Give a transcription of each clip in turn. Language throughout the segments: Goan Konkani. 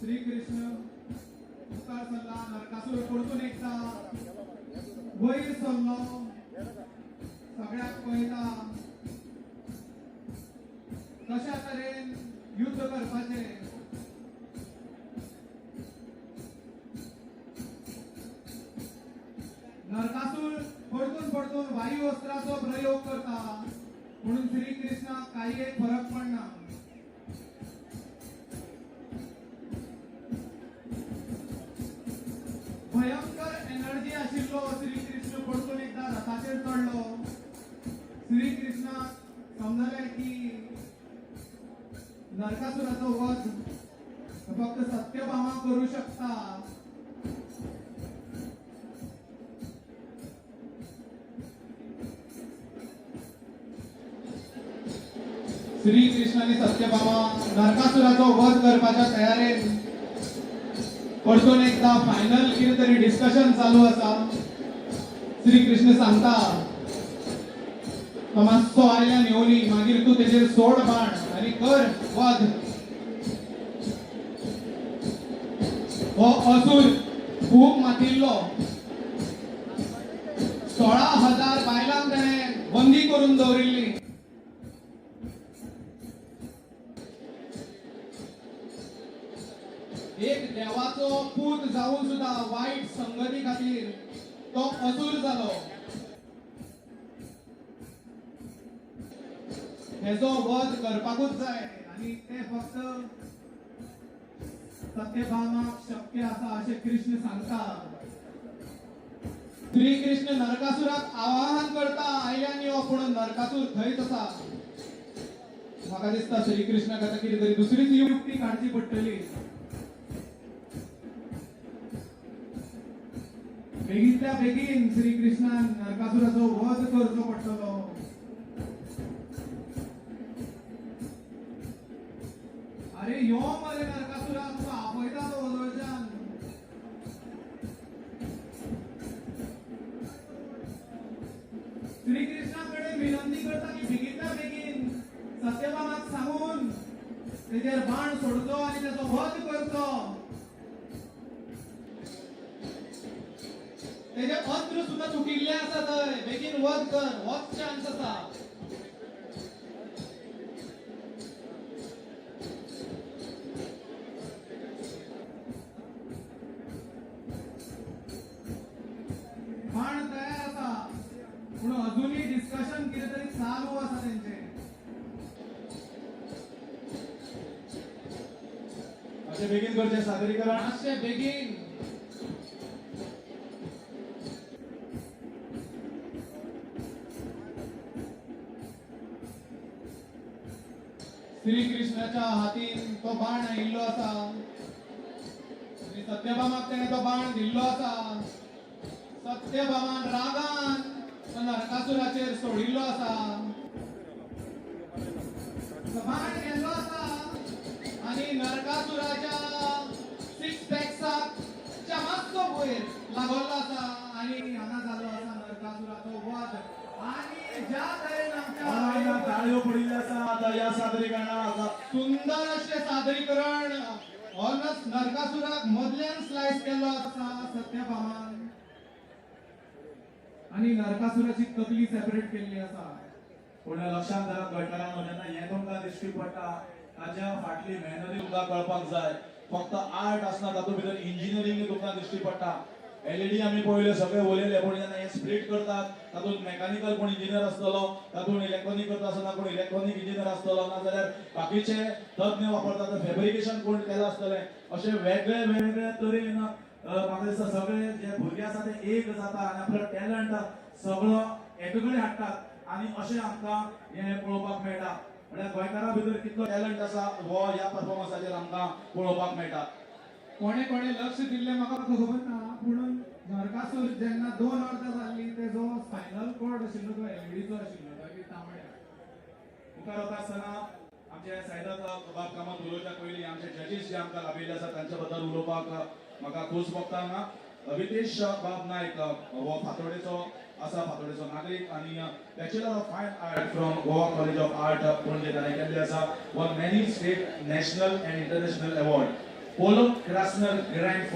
श्री कृष्ण मुखार सरला. नरकासूर परतून एकदा वयर सरलो, सगळ्याक पळयता कशा तरेन युद्ध करपाचें. नरकासूर परतून परतून वायू अस्त्राचो प्रयोग करता, म्हणून श्री कृष्णाक काही एक फरक पडना. भयंकर एनर्जी आशिल्लो श्री कृष्ण परतून एकदा रथाचेर चडलो. श्री कृष्णाक समजलें की नरकासुराचो वध फक्त सत्यभामा करू शकता. श्री कृष्ण आनी सत्यभामा नरकासुराचो वध करपाच्या तयारेन परतून एकदा फायनल कितें तरी डिस्कशन चालू आसा. श्री कृष्ण सांगता, तो मातसो आयल्यान येवनी, मागीर तूं तेजेर सोड बाण आनी कर वध. हो असूर खूब मातिल्लो. 16,000 बायलांक ताणें बंदी करून दवरिल्ली. एक देवाचो पूत जावन सुद्धा वाईट संगती खातीर तो असूर जालो. हेजो वध करपाकूच जाय आनी ते फक्त सत्यभामाक शक्य आसा अशें कृष्ण सांगता. श्री कृष्ण नरकासुराक आवाहन करता, आयल्यान यो, पूण नरकासूर थंयच आसा. म्हाका दिसता श्री कृष्णाक आतां कितें तरी दुसरीच युक्ती काडची पडटली. बेगींतल्या बेगीन श्री कृष्णान नरकासुराचो वध करचो पडटलो. अरे यो मरे नरकासुरा, तुका आपयता तो वदळच्यान. श्री कृष्णा कडेन विनंती करता की बेगींतल्या बेगीन सत्यभामाक सांगून तेजेर बाण सोडचो आनी तेचो वध करचो. तेजे अस्त्र सुद्धा सुटिल्ले आसा थंय, बेगीन वध कर, होच चान्स आसा. बाण तयार आसा, पूण अजूनय डिस्कशन कितें तरी चालू आसा तेंचें. अशें बेगीन करचें सादरीकरण. मातशें बेगीन. श्री कृष्णाच्या हातीन तो बाण आयिल्लो आसा आनी सत्यभामाक तेणें तो बाण दिल्लो आसा. सत्यभामान रागान तो नरकासुराचेर सोडिल्लो आसा. तो बाण गेल्लो आसा आनी नरकासुराच्या सिक्स पॅक्साक च्या मातसो वयर लागल्लो आसा आनी हांगा जाल्लो आसा नरकासुराचो वध. आनी ज्या तरेन आमच्या टाळयो पडिल्ल्यो आसा आतां ह्या सादरीकरणाक. सुंदर अशें सादरीकरण. ऑलमोस्ट नरकासुराक मदल्यान स्लायस केल्लो आसा सत्यभामान आनी नरकासुराची तकली सेपरेट केल्ली आसा. पूण लक्षांत धरात गोंयकारांनो, जेन्ना हें तुमकां दिश्टी पडटा ताच्या फाटली मेहनती तुमकां कळपाक जाय. फक्त आर्ट आसना, तातूंत भितर इंजिनियरींग तुमकां दिश्टी पडटा. एलईडी आमी पळयल्यो, सगळे उलयले, पूण जेन्ना हे स्प्लीट करतात तातूंत मेकॅनिकल कोण इंजिनियर आसतलो, तातूंत इलेक्ट्रॉनीक करता आसतना कोण इलेक्ट्रॉनीक इंजिनियर आसतलो, नाजाल्यार बाकीचे तज्ञ वापरतात, फेब्रिकेशन कोण केलां आसतलें. अशे वेगळे वेगळे तरेन म्हाका दिसता सगळे जे भुरगे आसा ते एक जाता आनी आपलो टॅलंट सगळो एके कडेन हाडटात आनी अशें आमकां हें पळोवपाक मेळटा. म्हळ्यार गोंयकारां भितर कितलो टॅलंट आसा हो ह्या परफॉर्मन्साचेर आमकां पळोवपाक मेळटा. कोणे कोणे लक्ष दिल्लें म्हाका खबर ना, पूण नरकासूर जेन्ना दोन अर्दां जाल्ली तेजो स्पायनल कॉर्ड आशिल्लो तो एलईडीचो आशिल्लो, मागीर तांबड्या. मुखार वता आसतना आमचे साईदत्त बाब कामत उलोवच्या पयलीं आमचे जजीस जे आमकां लाभिल्ले आसा तांचे बद्दल उलोवपाक म्हाका खोस भोगता. हांगा वितेश बाब नायक हो फातोडेचो आसा, फातोडेचो नागरीक आनी Bachelor of Fine Art from Goa College of Art Panaji ताणें केल्लें आसा. Won many state, national and international award. Pollock Krasner grant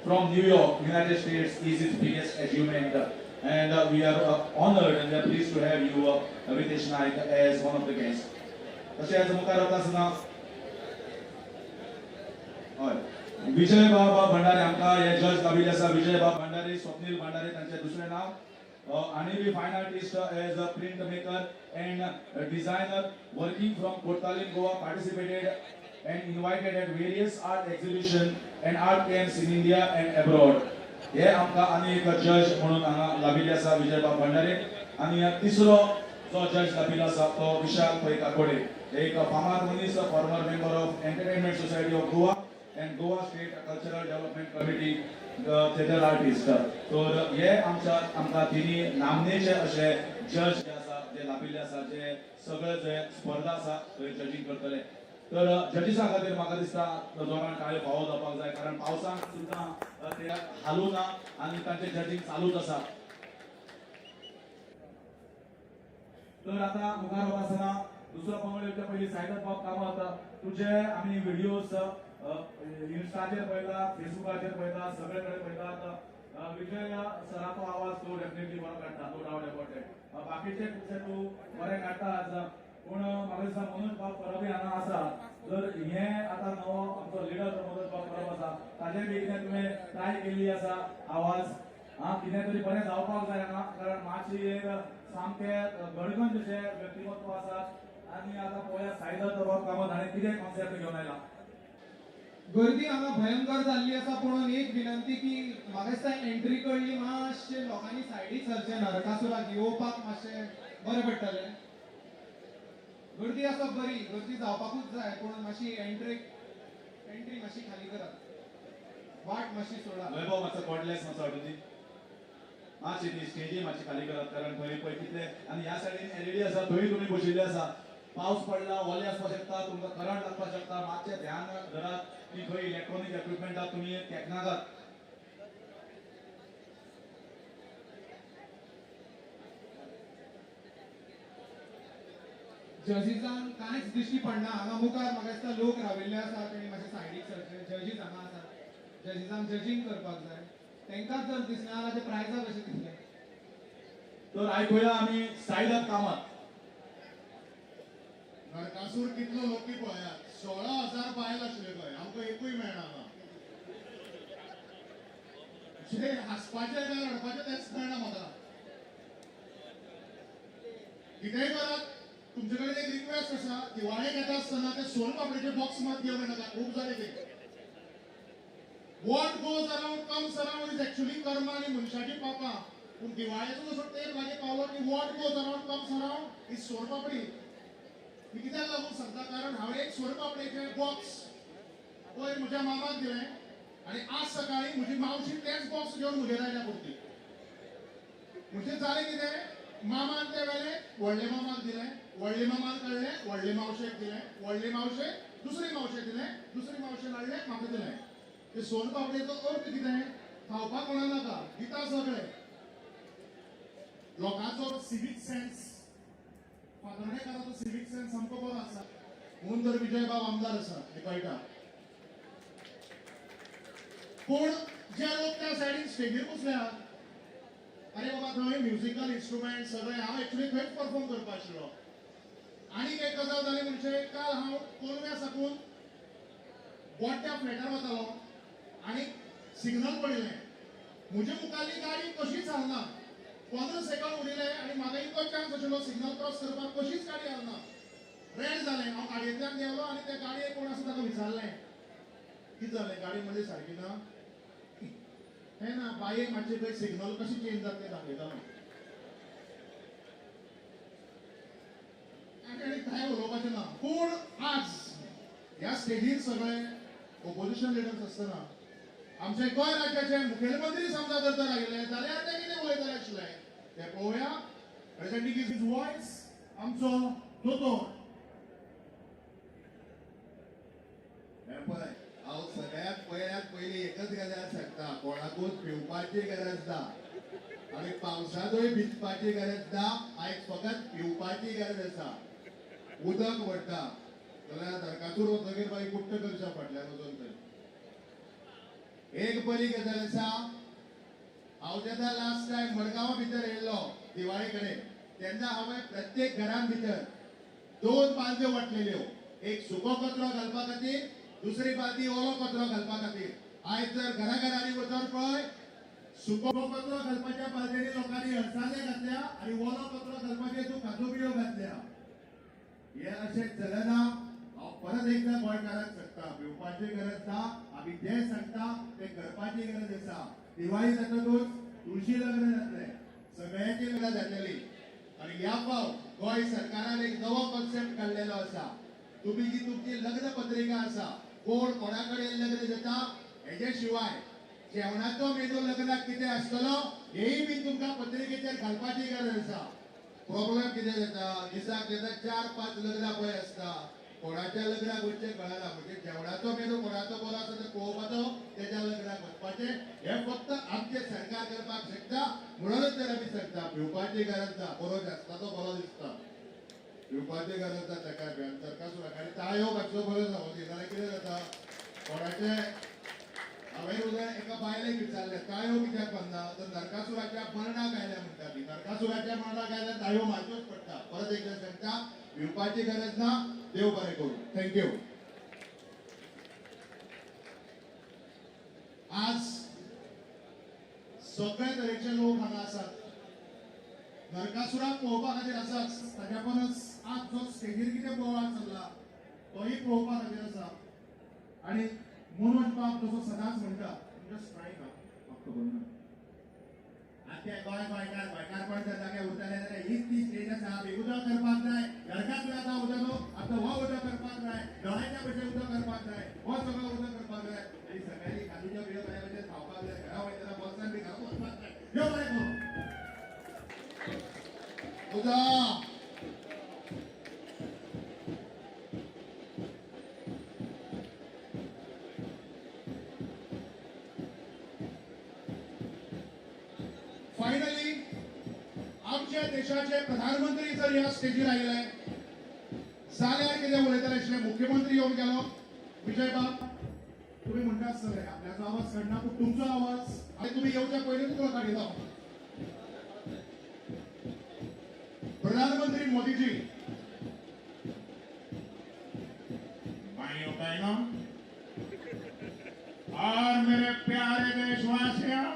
from New York, United States is his biggest achievement. And we are honored and we are pleased to have you, Ritesh Naik, as one of the guests. तशेंच मुखार वता आसतना हय विजय बाब भंडारे आमकां हे जज लाभिल्ले आसा. विजय बाब भंडारे, स्वप्नील भंडारे तांचें दुसरें नांव. आनी बी fine artist as a print maker and designer working from Cortalim, Goa, participated and invited at various art exhibition and art camps in India and abroad. हे आमकां आनी एक जज म्हणून हांगा लाभिल्ले आसा विजय बाब भंडारे. आनी तिसरो जो जज लाभिल्लो आसा तो विशाल पै काकोडे, एक फामाद मनीस, former member of Entertainment Society of Goa and Goa State Cultural Development Committee, theatre artist. तर हे आमच्या आमकां तिन्ही नामनेचे अशे जज जे आसा, जे लाभिल्ले आसा, जे सगळे जे स्पर्धा आसा थंय जजींग करतले. तर जजीसा खातीर म्हाका दिसता जोरान टाळयो फावो जावपाक जाय, कारण पावसांत सुद्दां ते हालूं ना आनी तांचें जजींग चालूच आसा. तर आतां मुखार वता आसतना दुसरो पंगड येवच्या पयलीं सायदत बाब कामत, तुजे आमी व्हिडियोज इन्स्टाचेर पळयतात, फेसबुकाचेर पळयतात, सगळे कडेन पळयतात. विजय सराचो आवाज तूं डेफिनेटली बरो काडटा, no doubt about that. बाकीचे खुबशे तूं बरे काडटाच, पूण म्हाका दिसता मनोज बाब परबय हांगा आसा. जर हे आतां नवो आमचो लिडर मनोज बाब परब आसा, ताजे बी कितें तुवें ट्राय केल्ली आसा आवाज हा कितें तरी बरें जावपाक जाय हांगा, कारण माचयेर सामकें गडगंज जशें व्यक्तिमत्व आसा. आनी आतां पळोवया साईदत्त बाब कामत हाणें कितें कॉन्सेप्ट घेवन आयला. गर्दी हांगा भयंकर जाल्ली आसा, पूण एक विनंती की म्हाका दिसता एंट्री कडली मातशें लोकांनी सायडीक सरचें, नरकासुराक येवपाक मातशें बरें पडटलें. गर्दी आसा बरी, गर्दी जावपाकूच जाय, पूण मातशी एंट्री एंट्री मातशी खाली करात, वाट मातशी सोडा. वैभव मातसो गॉडलेस मातसो हाडून दी. मातशी ती स्टेजी मातशी खाली करात, कारण थंय पळय कितले आनी ह्या सायडीन एलईडी आसा, थंय तुमी बशिल्ले आसा. पावस पडला, ओले आसपाक शकता, तुमकां करंट लागपाक शकता. मातशें ध्यान धरात की खंय इलेक्ट्रॉनीक इक्विपमेंटाक तुमी तेंकनाकात. जजीसांक कांयच दिश्टी पडना. हांगा मुखार म्हाका दिसता लोक राविल्ले आसा, तेणी मातशे सायडीक सरचे. जजीस हांगा आसात, जजीसांक जजींग करपाक जाय. तांकांच जर दिसना जाल्यार ते प्रायजां कशें दितले? तर आयकुया आमी साईदत्त कामत. नरकासूर कितलो लोकी पळयात, 16,000 बायल आशिल्ले पळय, आमकां एकूय मेळना हांगा. जे हांसपाचें काय रडपाचें तेंच कळना म्हाका. कितेंय करात, तुमचे कडेन एक रिक्वेस्ट आसा, दिवाळेक येता आसतना ते सोन पापडीचे बॉक्स मात घेवन येनाका, खूब जाले ते. What goes around comes around is actually कर्म आनी मनशाची पापां. पूण दिवाळेचो जसो तेल लागीं पावलो की what goes around comes around is soan papdi. मी कित्याक लागून सांगता, कारण हांवें एक सोन पापडीचें बॉक्स पयर म्हज्या मामाक दिलें आनी आज सकाळीं म्हजी मावशी तेंच बॉक्स घेवन म्हगेर आयल्या परती. म्हणजे जालें कितें, मामान तें व्हेलें व्हडले मामाक दिलें, व्हडले मामान काडलें व्हडले मावशेक दिलें, व्हडले मावशेक दुसरी मावशेक दिलें, दुसरी मावशेन हाडलें म्हाका दिलें. ते सोन पापडीचो अर्थ कितें, खावपाक कोणा नाका, दिता सगळे. लोकांचो सिवीक सेन्स, फातर्डेकाराचो सिवीक सेन्स सामको बरो आसा. म्हणून तर विजय बाब आमदार आसा हें कळटा. पूण जे लोक त्या सायडीन स्टेजीर बसल्यात, अरे बाबा थंय म्युजिकल इन्स्ट्रुमेंट सगळें, हांव एक्चुली थंयच परफॉर्म करपा आशिल्लो. आनीक एक गजाल जाली म्हणजे काल हांव कोलव्या साकून बोड्ड्या फ्लॅटार वतालो आनी सिग्नल पडिल्लें. म्हजे मुखारली गाडी कशीच हालना, 15 सेकंड उरिल्ले आनी म्हाका इतलो चान्स आशिल्लो सिग्नल क्रॉस करपाक, कशीच गाडी हालना. रेड जालें, हांव गाडयेंतल्यान देंवलो आनी त्या गाडयेक कोण आसा ताका विचारलें, कितें जालें गाडी म्हणजे सारकी ना? हें ना बाये, मातशें खंय सिग्नल कशें चेंज जाता तें दाखयतालो. आनी कांय उलोवपाचें ना. पूण आज ह्या स्टेजीर सगळे ओपोजिशन लिडर्स आसतना आमचे गोंय राज्याचे मुखेलमंत्री समजा जर तर आयिल्ले जाल्यार ते कितें उलयतले आशिल्ले ते पळोवया. प्रेझेंटींग his voice आमचो दोतोर. हें पळय, हांव सगळ्यात पयल्यात पयलीं एकच गजाल सांगता, कोणाकूच भिवपाची गरज ना आनी पावसांतूय भिजपाची गरज ना. आयज फकत पिवपाची गरज आसा. उदक व्हडटा जाल्यार नरकासूर वतगीर मागीर कुट्ट करच्या फाटल्यान वचून थंय. एक बरी गजाल आसा, हांव जेन्ना लास्ट टायम मडगांवा भितर येयल्लो दिवाळे कडेन तेन्ना हांवें प्रत्येक घरान भितर 2 बालद्यो वांटलेल्यो, एक सुको कचरो घालपा खातीर, दुसरी बालदी ओलो कचरो घालपा खातीर. आयज जर घराघरांनी वचून पळय, सुको कचरो घालपाच्या बालद्यांनी लोकांनी अळसांदे घातल्या आनी ओलो कचरो घालपाचे तूं काजू बियो घातल्या. हे अशें चलना. हांव परत एकदां गोंयकारांक सांगता, भिवपाची गरज ना. आमी जें सांगता तें करपाची गरज आसा. दिवाळी जातकूच तुळशी लग्न जातलें, सगळ्यांची लग्नां जातली. आनी ह्या फावट गोंय सरकारान एक नवो कॉन्सेप्ट काडलेलो आसा. तुमी जी तुमची लग्न पत्रिका आसा, कोण कोणा कडेन लग्न जाता हेजे शिवाय जेवणाचो मेनू लग्नाक कितें आसतलो हेय बी तुमकां पत्रिकेचेर घालपाची गरज आसा. प्रॉब्लेम कितें जाता, दिसाक जेन्ना 4-5 लग्नां पळय आसता, कोणाच्या लग्नाक वचचें कळना. म्हणजे जेवणाचो मेनू कोणाचो बरो आसा तो पळोवपाचो, तेच्या लग्नाक वचपाचें. हें फक्त आमचें सरकार करपाक शकता. म्हणूनच तर आमी सांगता, भिवपाची गरज ना. बरो आसता तो बरो दिसता, भिवपाची गरज ना ताका. नरकासुराक आनी ताळयो मातसो बरो जावं दी, नाल्यार कितें जाता कोणाचें. हांवें उदय एका बायलेक विचारलें, ताळयो कित्याक बांदना, तर नरकासुराच्या मरणाक आयल्या म्हणटा ती. नरकासुराच्या मरणाक आयल्यार ताळयो मारच्योच पडटा. परत एकदां सांगता, भिवपाची गरज ना. देव बरें करूं. Thank you. आज सगळे तरेचे लोक हांगा आसात. नरकासुराक पळोवपा खातीर आसाच, ताच्या परस आज जो स्टेजीर कितें बोवाळ चल्ला तोय पळोवपा खातीर आसा. आनी मनोज बाब जसो सदांच म्हणटा, जस्ट ट्राय ना, म्हाका खबर ना. आमचे गोंय गोंयकार गोंयकारपण जर जागे उरतले जाल्यार हीच ती स्टेज आसा. आमी उदक करपाक जाय, नरकासुराचो उदक न्हू, आमचो हो उदक करपाक जाय, दोळ्यांच्या भशेन उदक करपाक जाय, हो सगळो उदक करपाक जाय. आनी सगळ्यांनी काजूच्यो बियो बऱ्या भशेन खावपाक जाय, घरा वयतना बोल्सान बी घालून वचपाक जाय. देव बरें करूं. उदक फायनली आमच्या देशाचे प्रधानमंत्री जर ह्या स्टेजीर आयले जाल्यार कितें उलयतले आशिल्ले. मुख्यमंत्री येवन गेलो. विजय बाब, तुमी म्हणटात सगळे आपल्याचो आवाज काडना, पूण तुमचो आवाज आनी तुमी येवच्या पयलींच तुका काडिल्लो. प्रधानमंत्री मोदीजी, भाइयों बहनों और मेरे प्यारे देशवासियों,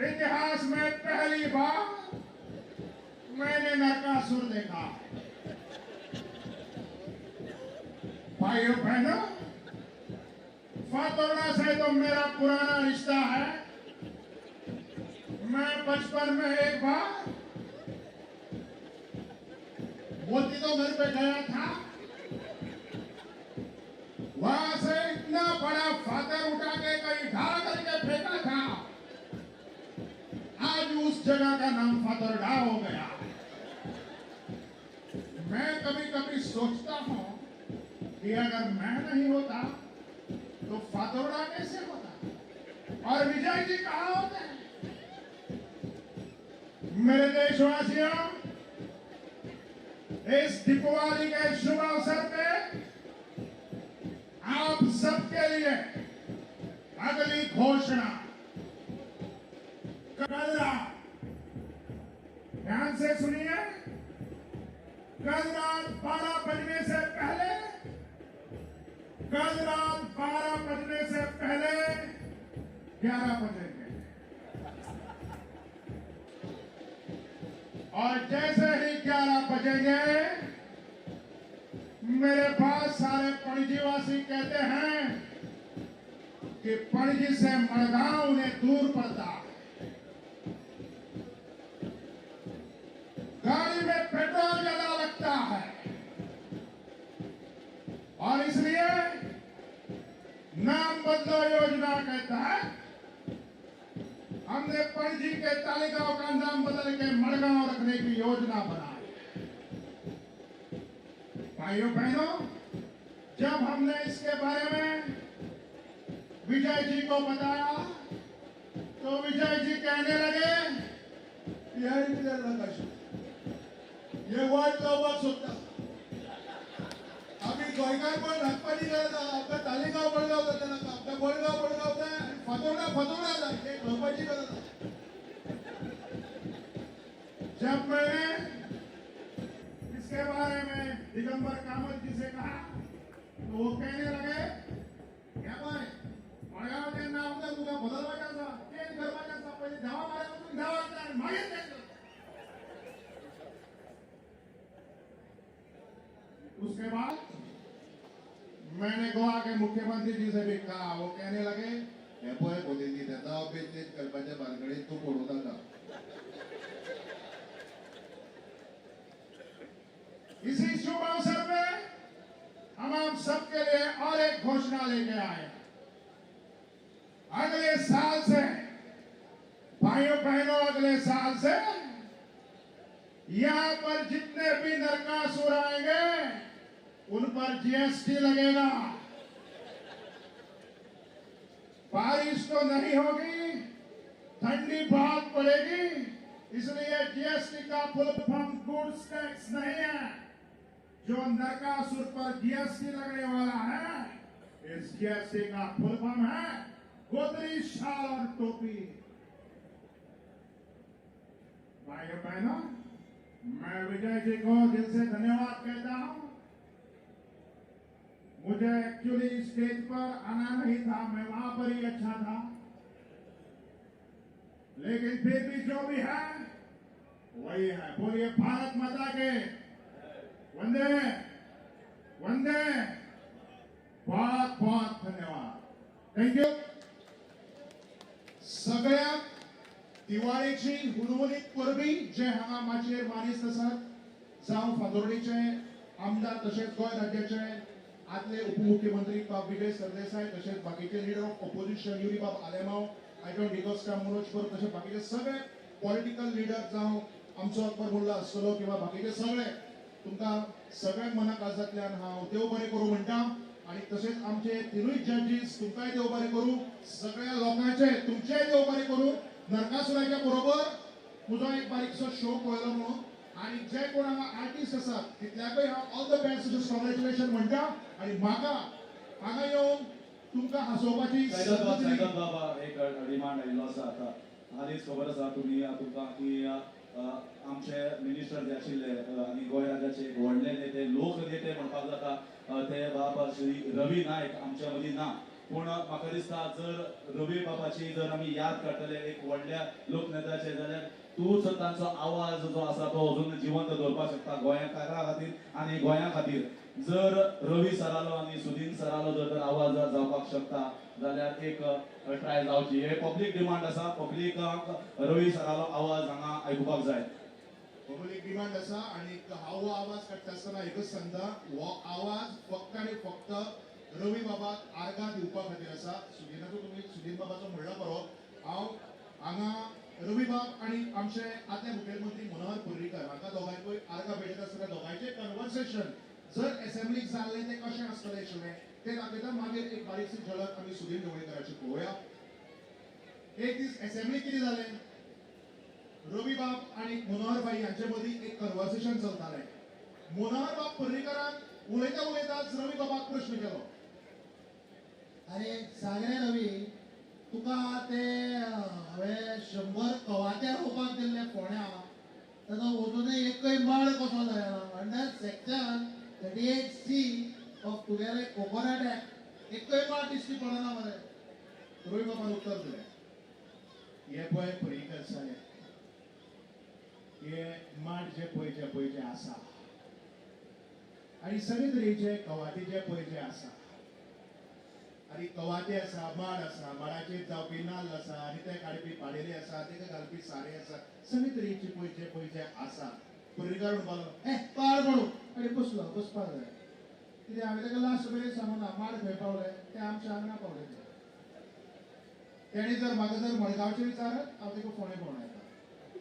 इतिहास में पहली बार मैंने नरकासुर देखा। भाइयों बहनों, फातोर्डा से तो मेरा पुराना रिश्ता है। मैं बचपन में एक बार मोती तो घर पे गया था, वहां से इतना बड़ा फातर उठा के कहीं ढाल करके फेंका था। आज उस जगह का नाम फातोर्डा हो गया। मैं कभी कभी सोचता हूं कि अगर मैं नहीं होता तो फातोर्डा कैसे होता और विजय जी कहां होते। मेरे देशवासियों, इस दीपावली के शुभ अवसर पे आप सबके लिए अगली घोषणा कल रात, ध्यान से सुनिए, कल रात 12 बजने से पहले, कल रात 12 बजने से पहले 11 बजेंगे और जैसे ही 11 बजेंगे मेरे पास सारे पणजीवासी कहते हैं कि पणजी से मड़गांव उन्हें दूर पड़ता है, गाड़ी में पेट्रोल ज्यादा लगता है और इसलिए नाम बदलो योजना के तहत हमने पणजी के तालिगांव का नाम बदल के मड़गांव रखने की योजना बनाई। भाइयों बहनों, जब हमने इसके बारे में विजय जी को बताया तो विजय जी कहने लगे, हे वाट लावपाक सोदता. आमी गोंयकारपण राखपाची गरज आहा. आमकां तालिगांव मडगांव जाता नाका, आमकां मडगांव फातोर्डा जाता हें कळपाची गरज आसा. जब मैंने इसके बारे में दिगंबर कामत जी से कहा तो वो कहने लगे, हे पळय मडगांवचें नांव जर तुका बदलपाचें आसा, चेंज करपाचें आसा, पयलीं देवा बारे वचून देवाक जाय, मागीर चेंज कर. उसके बाद मैंने गोवा के मुख्यमंत्री जी से भी कहा, वो कहने लगे, हे पळय मोदींनी नांव बी चेंज करपाच्या भानगडीत तूं पडूं नाका. इसी शुभ अवसर में हम आप सबके लिए और एक घोषणा लेके आए। अगले साल से भाइयों बहनों, अगले साल से यहां पर जितने भी नरकासुर आएंगे उन पर जीएसटी लगेगा। बारिश तो नहीं होगी, ठंडी बहुत पड़ेगी, इसलिए जीएसटी का फुल फॉर्म गुड्स टैक्स नहीं है। जो नरकासुर पर जीएसटी लगने वाला है, इस जीएसटी का फुल फॉर्म है गोदरी शाल और टोपी। भाइयों बहनों, मैं विजय जी को दिल से धन्यवाद कहता हूं। मुझे एक्चुअली स्टेज पर आना नहीं था, मैं वहां पर ही अच्छा था, लेकिन फिर भी जो भी है वही है। बोलिए भारत माता के वंदे वंदे। बहुत बहुत धन्यवाद, thank you. सगळ्यांक दिवाळेची हुनहुनीत परबी. जे हांगा माचयेर मानेस्त आसात, जावं फातोर्डेचे आमदार तशेंच गोंय राज्याचे आदले उपमुख्यमंत्री बाब विजय सरदेसाय, तशेंच बाकीचे लिडर ऑफ ऑपोजिशन युरी बाब आलेमाव, आयटॉन डिकोस्टा, मनोज परब, तशेंच बाकीचे सगळे पॉलिटिकल लिडर, जावं आमचो अकबर मुल्ला आसतलो किंवा बाकीचे सगळे, तुमकां सगळ्यांक मना काळजांतल्यान हांव देव बरें करूं म्हणटा. आनी तशेंच आमचे तिनूय जजीस तुमकांय देव बरें करूं, सगळ्या लोकांचे तुमचेय देव बरें करूं. नरकासुराच्या बरोबर म्हजो एक बारीकसो शो पळयलो म्हणून, आनी जे कोण हांगा आर्टिस्ट आसात तितल्याकय हांव ऑल the best अशें कॉंग्रेच्युलेशन म्हणटा. आनी म्हाका हांगा येवन तुमकां हांसोवपाची सैगत संद दिली. सैगत बाबा, एक डिमांड आयिल्लो आसा. आतां हालींच खबर आसा तुमी तुमकां की आमचे मिनिस्टर जे आशिल्ले आनी गोंय राज्याचे एक व्हडले नेते, लोक नेते म्हणपाक जाता, ते बाबा श्री रवी नायक आमच्या मदीं ना. पूण म्हाका दिसता जर रवी बाबाची जर आमी याद काडटले एक व्हडल्या लोकनेत्याचे जाल्यार तूच तांचो आवाज जो आसा तो अजून जिवंत दवरपाक शकता गोंयकारां खातीर आनी गोंया खातीर. जर रवी सरालो आनी सुदीन सरालो जर तर आवाज जावपाक शकता जाल्यार एक ट्राय जावची. हे पब्लीक डिमांड आसा, पब्लिकाक रवी सरालो आवाज हांगा आयकुपाक जाय. पब्लीक डिमांड आसा. आनी हांव हो आवाज काडटा आसतना एकच सांगता, हो आवाज फक्त आनी फक्त रवी बाबाक आर्गां दिवपा खातीर आसा. सुदिनाचो तुमी सुदीन बाबाचो म्हणला बरो, हांव हांगा रवी बाब आनी आमचे आदले मुखेलमंत्री मनोहर पर्रीकर हांकां दोगांयकूय आर्गां भेटयता आसतना दोगांयचें कन्वर्सेशन जर एसेंब्लीक जाल्लें तें कशें आसतलें आशिल्लें तें दाखयता. मागीर एक बारीकशी झलक आमी सुदीन ढवळीकराची पळोवया. एक दीस एसेंब्लीक कितें जालें, रवी बाब आनी मनोहर भाई हांचे मदीं एक कन्वर्सेशन चलतालें. मनोहर बाब पर्रीकरान उलयता उलयताच रवी बाबाक प्रश्न केलो, अरे सांग रे रवी, तुका ते हांवें 100 कवाथे रोवपाक दिल्ले फोण्या, ताचो अजुनूय एकय माड कसो जायना. अंडर सेक्शन 38C of तुगेले कोकोनट एक्ट एकय माड दिश्टी पडना मरे. रवी बाबान उत्तर दिलें, हे पळय पर्रीकर साहेब, हे माड जे पळय जे पळय जे आसा आनी सगळे तरेचे कवाथे जे पळय जे आसा, आनी कवाथे आसा, माड आसा, माडाचेर जावपी नाल्ल आसा, आनी ते काडपी पाडेली आसा, तेका घालपी सारें आसा, सगळे तरेचे पळय जे पळय जे आसा. पर्रीकार म्हणपाक लागलो, हे पाड पडूं. आनी बसलो, बसपाक जाय कित्याक हांवें ताका लास्ट मेरेन सांगूना माड खंय पावले ते आमच्या आंगणा पावले. तेणें जर म्हाका जर मडगांवचें विचारत हांव ताका फोंडें भोंवडायता,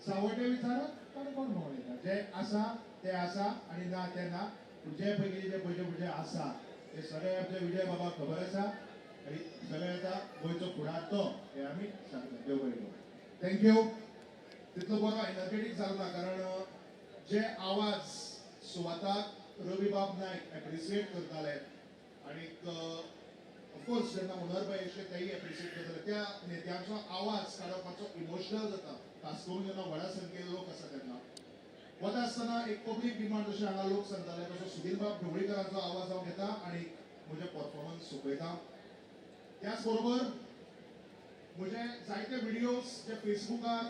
सावड्डें विचारत काणकोण भोंवडायता. जे आसा ते आसा आनी ना ते ना. पूण जे पळय कितें जे पळय जे पळय आसा ते सगळे आमचे विजय बाबाक खबर आसा आनी सगळे आतां गोंयचो फुडार तो हे आमी सांगता. देव बरें करूं, thank you. तितलो बरो एनर्जेटीक जालो ना, कारण जे आवाज सुवाताक रवी बाब नायक एप्रिसिएट करताले आनी ऑफकोर्स जेन्ना मनोहर भाई अशे तेय एप्रिशिएट करताले त्या नेत्यांचो आवाज काडप मातसो इमोशनल जाता, खास करून जेन्ना व्हडा संख्येन लोक आसा तेन्ना. वता आसतना एक पब्लीक डिमांड जशें हांगा लोक सांगताले तसो सुधीर बाब ढवळीकरांचो आवाज हांव घेता आनी म्हजें परफॉर्मन्स सोंपयता. त्याच बरोबर म्हजे जायते व्हिडियोज जे फेसबुकार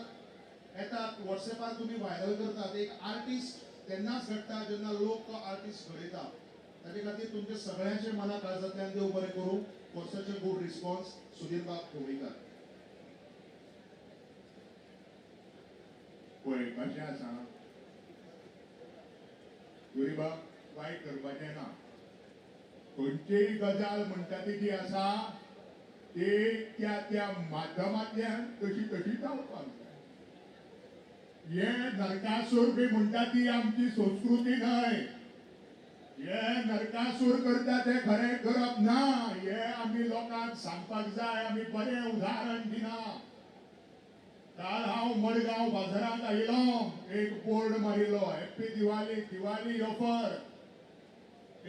येतात, वॉट्सॅपार तुमी व्हायरल करतात. एक आर्टिस्ट तेन्नाच घडटा जेन्ना लोक तो आर्टिस्ट घडयता. ताजे खातीर तुमचे सगळ्यांचे मना काळजांतल्यान देव बरें करूं for such a good response. Sudhir Bab Dhavalikar. पळय कशें आसा गरीबाक वायट करपाचें ना. खंयचीय गजाल म्हणटा ती जी आसा ती त्या त्या माध्यमांतल्यान तशी तशी जावपाक जाय. हे नरकासूर बी म्हणटा ती आमची संस्कृती न्हय. हे नरकासूर करता ते खरें करप ना, हे आमी लोकांक सांगपाक जाय. आमी बरें उदाहरण दिना. काल हांव मडगांव बाजारांत आयलो, एक बोर्ड मारिल्लो, हॅप्पी दिवाळी, दिवाळी ऑफर.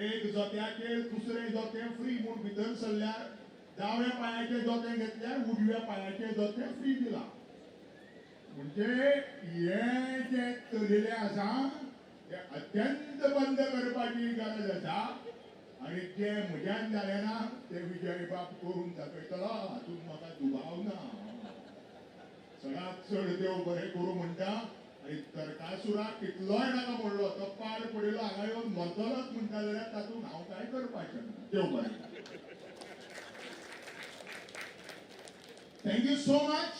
एक जोत्याचेर दुसरें जोतें फ्री म्हूण भितर सरल्यार दाव्या पांयाचें जोतें घेतल्यार उजव्या पांयाचें जोतें फ्री दिलां. म्हणजे हें जें चलिल्लें आसा तें अत्यंत बंद करपाची गरज आसा आनी जें म्हज्यान जालें ना तें विजय बाब करून दाखयतलो हातूंत म्हाका दुबाव ना. सगळ्यांत चड देव बरें करूं म्हणटा. आनी नरकासुराक कितलोय नाका म्हणलो तो पाड पडिल्लो हांगा येवन मरतलोच म्हणटा जाल्यार तातूंत हांव कांय करपाक शकना. देव बरें. Thank you so much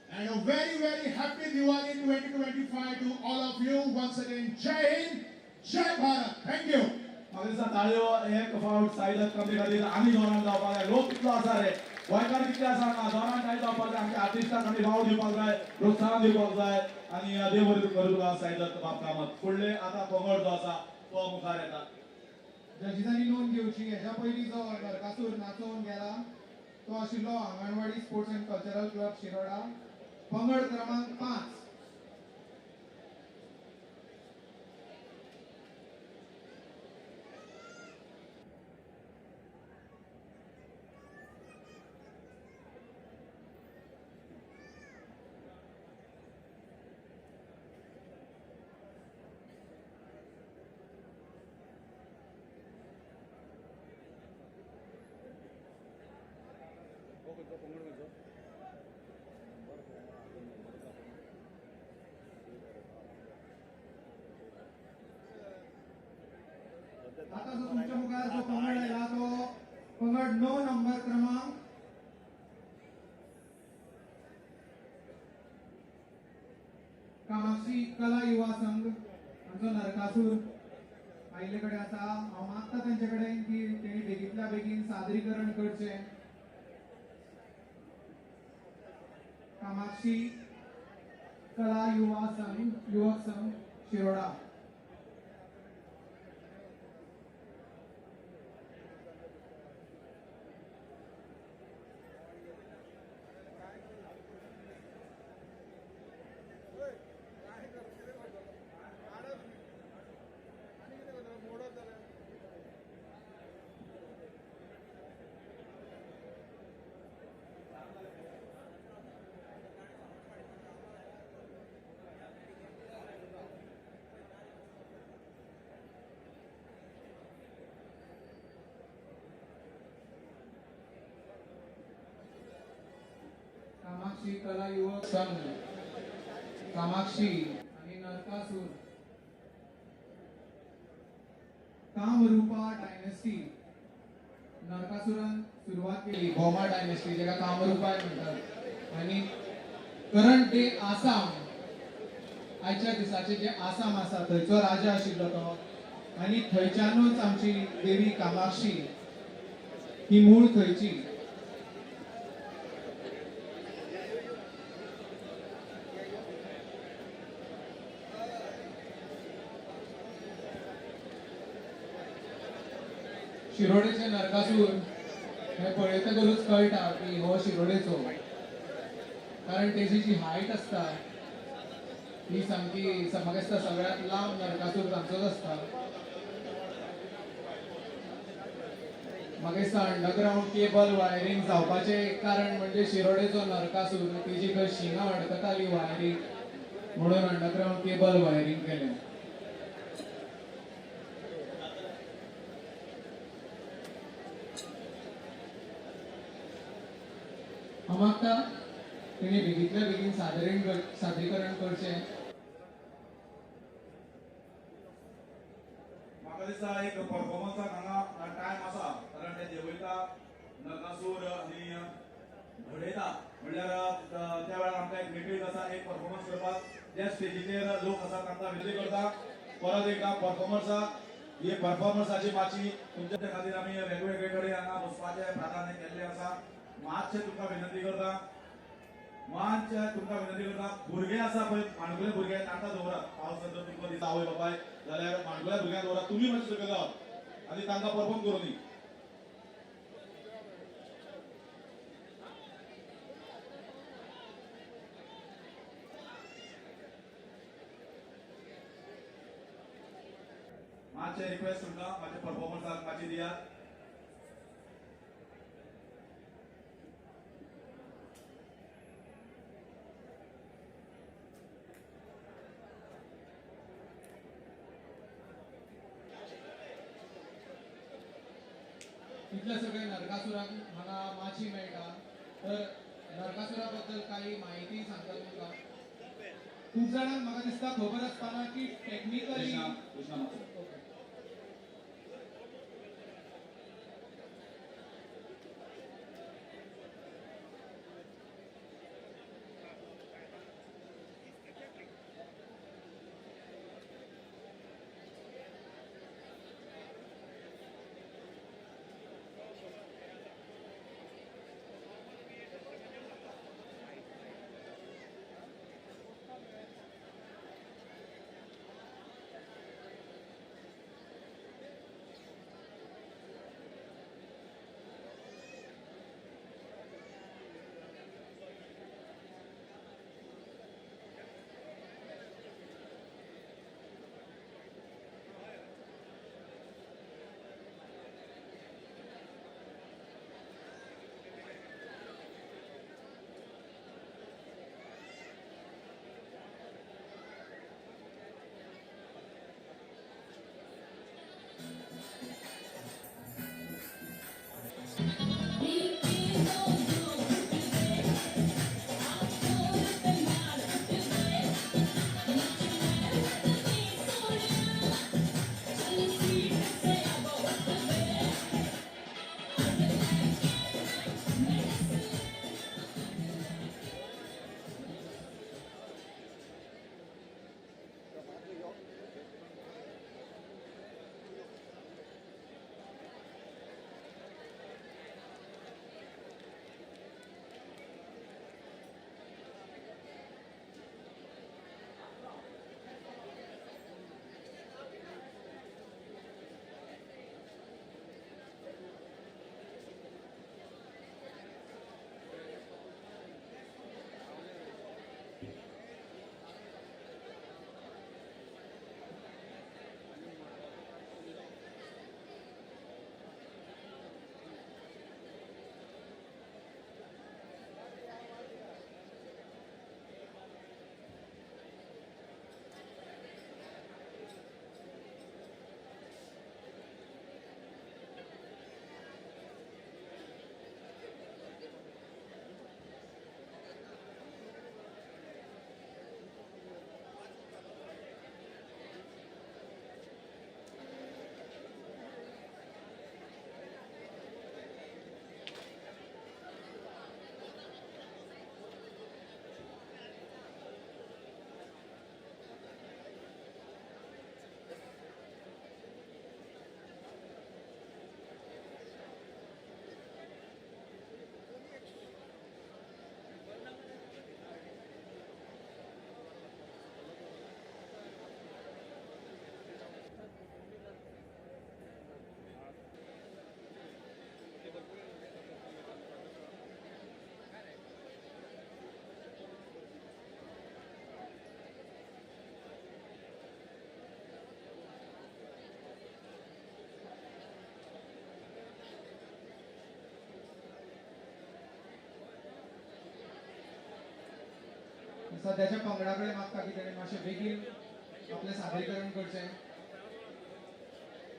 and a very very happy Diwali 2025 to all of you. Once again, Jai Hind, Jai Bharat. Thank you. म्हाका दिसता ताळयो एक फावट साईदत्त कामती खातीर आनी जोरान जावपाक जाय. लोक कितलो आसा रे, गोंयकार कितले आसा हांगा, जोरान टाळी जावपाक जाय. आमच्या आर्टिस्टांक आमी वाव दिवपाक जाय, प्रोत्साहन दिवपाक जाय आनी देव बरें करूं तुका साईदत्त बाब कामत. फुडले आतां पंगड जो आसा तो मुखार येता. जजीसांनी नोंद घेवची, हेच्या पयलीं जो नरकासूर नाचोवन गेला तो आशिल्लो Anganwadi sports and cultural club Shiroda, पंगड क्रमांक 5. आता जो तुमच्या मुखार जो पंगड आयला तो पंगड 9 नंबर क्रमांक कामाक्षी कला युवा संघ आमचो नरकासूर आयिल्ले कडेन आसा. हांव मागता तांचे कडेन की तेणी बेगींतल्या बेगीन सादरीकरण करचें. कामाक्षी कला युवा संघ, युवक संघ, शिरोडा. कामाक्षी कला युवक संघ, कामाक्षी आणि नरकासूर, कामरूपा डायनेस्टी. नरकासुरान सुरवात केली भोमा डायनेस्टी, जेका कामरूपा म्हणटात. आनी करंट डे आसाम, आयच्या दिसाचे जे आसाम आसा थंयचो राजा आशिल्लो तो, आनी थंयच्यानूच आमची देवी कामाक्षी ही मूळ थंयची. शिरोडेचे नरकासूर हे पळयतकूच कळटा की हो शिरोडेचो, कारण तेजी जी हायट आसता ही सामकी म्हाका दिसता सगळ्यांत लांब नरकासूर तांचोच आसता. म्हाका दिसता अंडरग्रावंड केबल वायरींग जावपाचें एक कारण म्हणजे शिरोडेचो नरकासूर, तेजी खंय शिंगां अडकताली वायरीक म्हणून अंडरग्रावंड केबल वायरींग केलें. हांव मागता तेणी बेगींतल्या बेगीन सादरीकरण करचें. म्हाका दिसता एक परफॉर्मन्साक हांगा टायम आसा, कारण ते जेवयता नरकासूर आनी घडयता म्हणल्यार त्या वेळार आमकां एक मेकळीक आसा एक परफॉर्मन्स करपाक. ज्या स्टेजीचेर लोक आसा तांकां विनंती करता परत एकदा परफॉर्मन्साक, ही परफॉर्मन्साची माची तुमच्या खातीर आमी वेगवेगळे कडेन हांगा बसपाचें प्राधान्य केल्लें आसा. मातशें तुमकां विनंती करता, मातशें तुमकां विनंती करता, भुरगे आसा पळय माणकुले भुरगे तांकां दवरात. पावस जर तुमकां दिता आवय बापाय जाल्यार माणकुल्या भुरग्यांक दवरात, तुमी मातशें सकयल रावात आनी तांकां परफॉर्म करूं दी. मातशें रिक्वेस्ट तुमकां मातशें परफॉर्मन्साक मातशी दियात. इतले सगळे नरकासुराक हांगा माची मेळटा, तर नरकासुरा बद्दल काही माहिती सांगता तुमकां. खूब जाणांक म्हाका दिसता खबर आसपाना की टॅक्निकली सद्याच्या पंगडा कडेन मागता की तेणें मातशें बेगीन आपलें सादरीकरण करचें.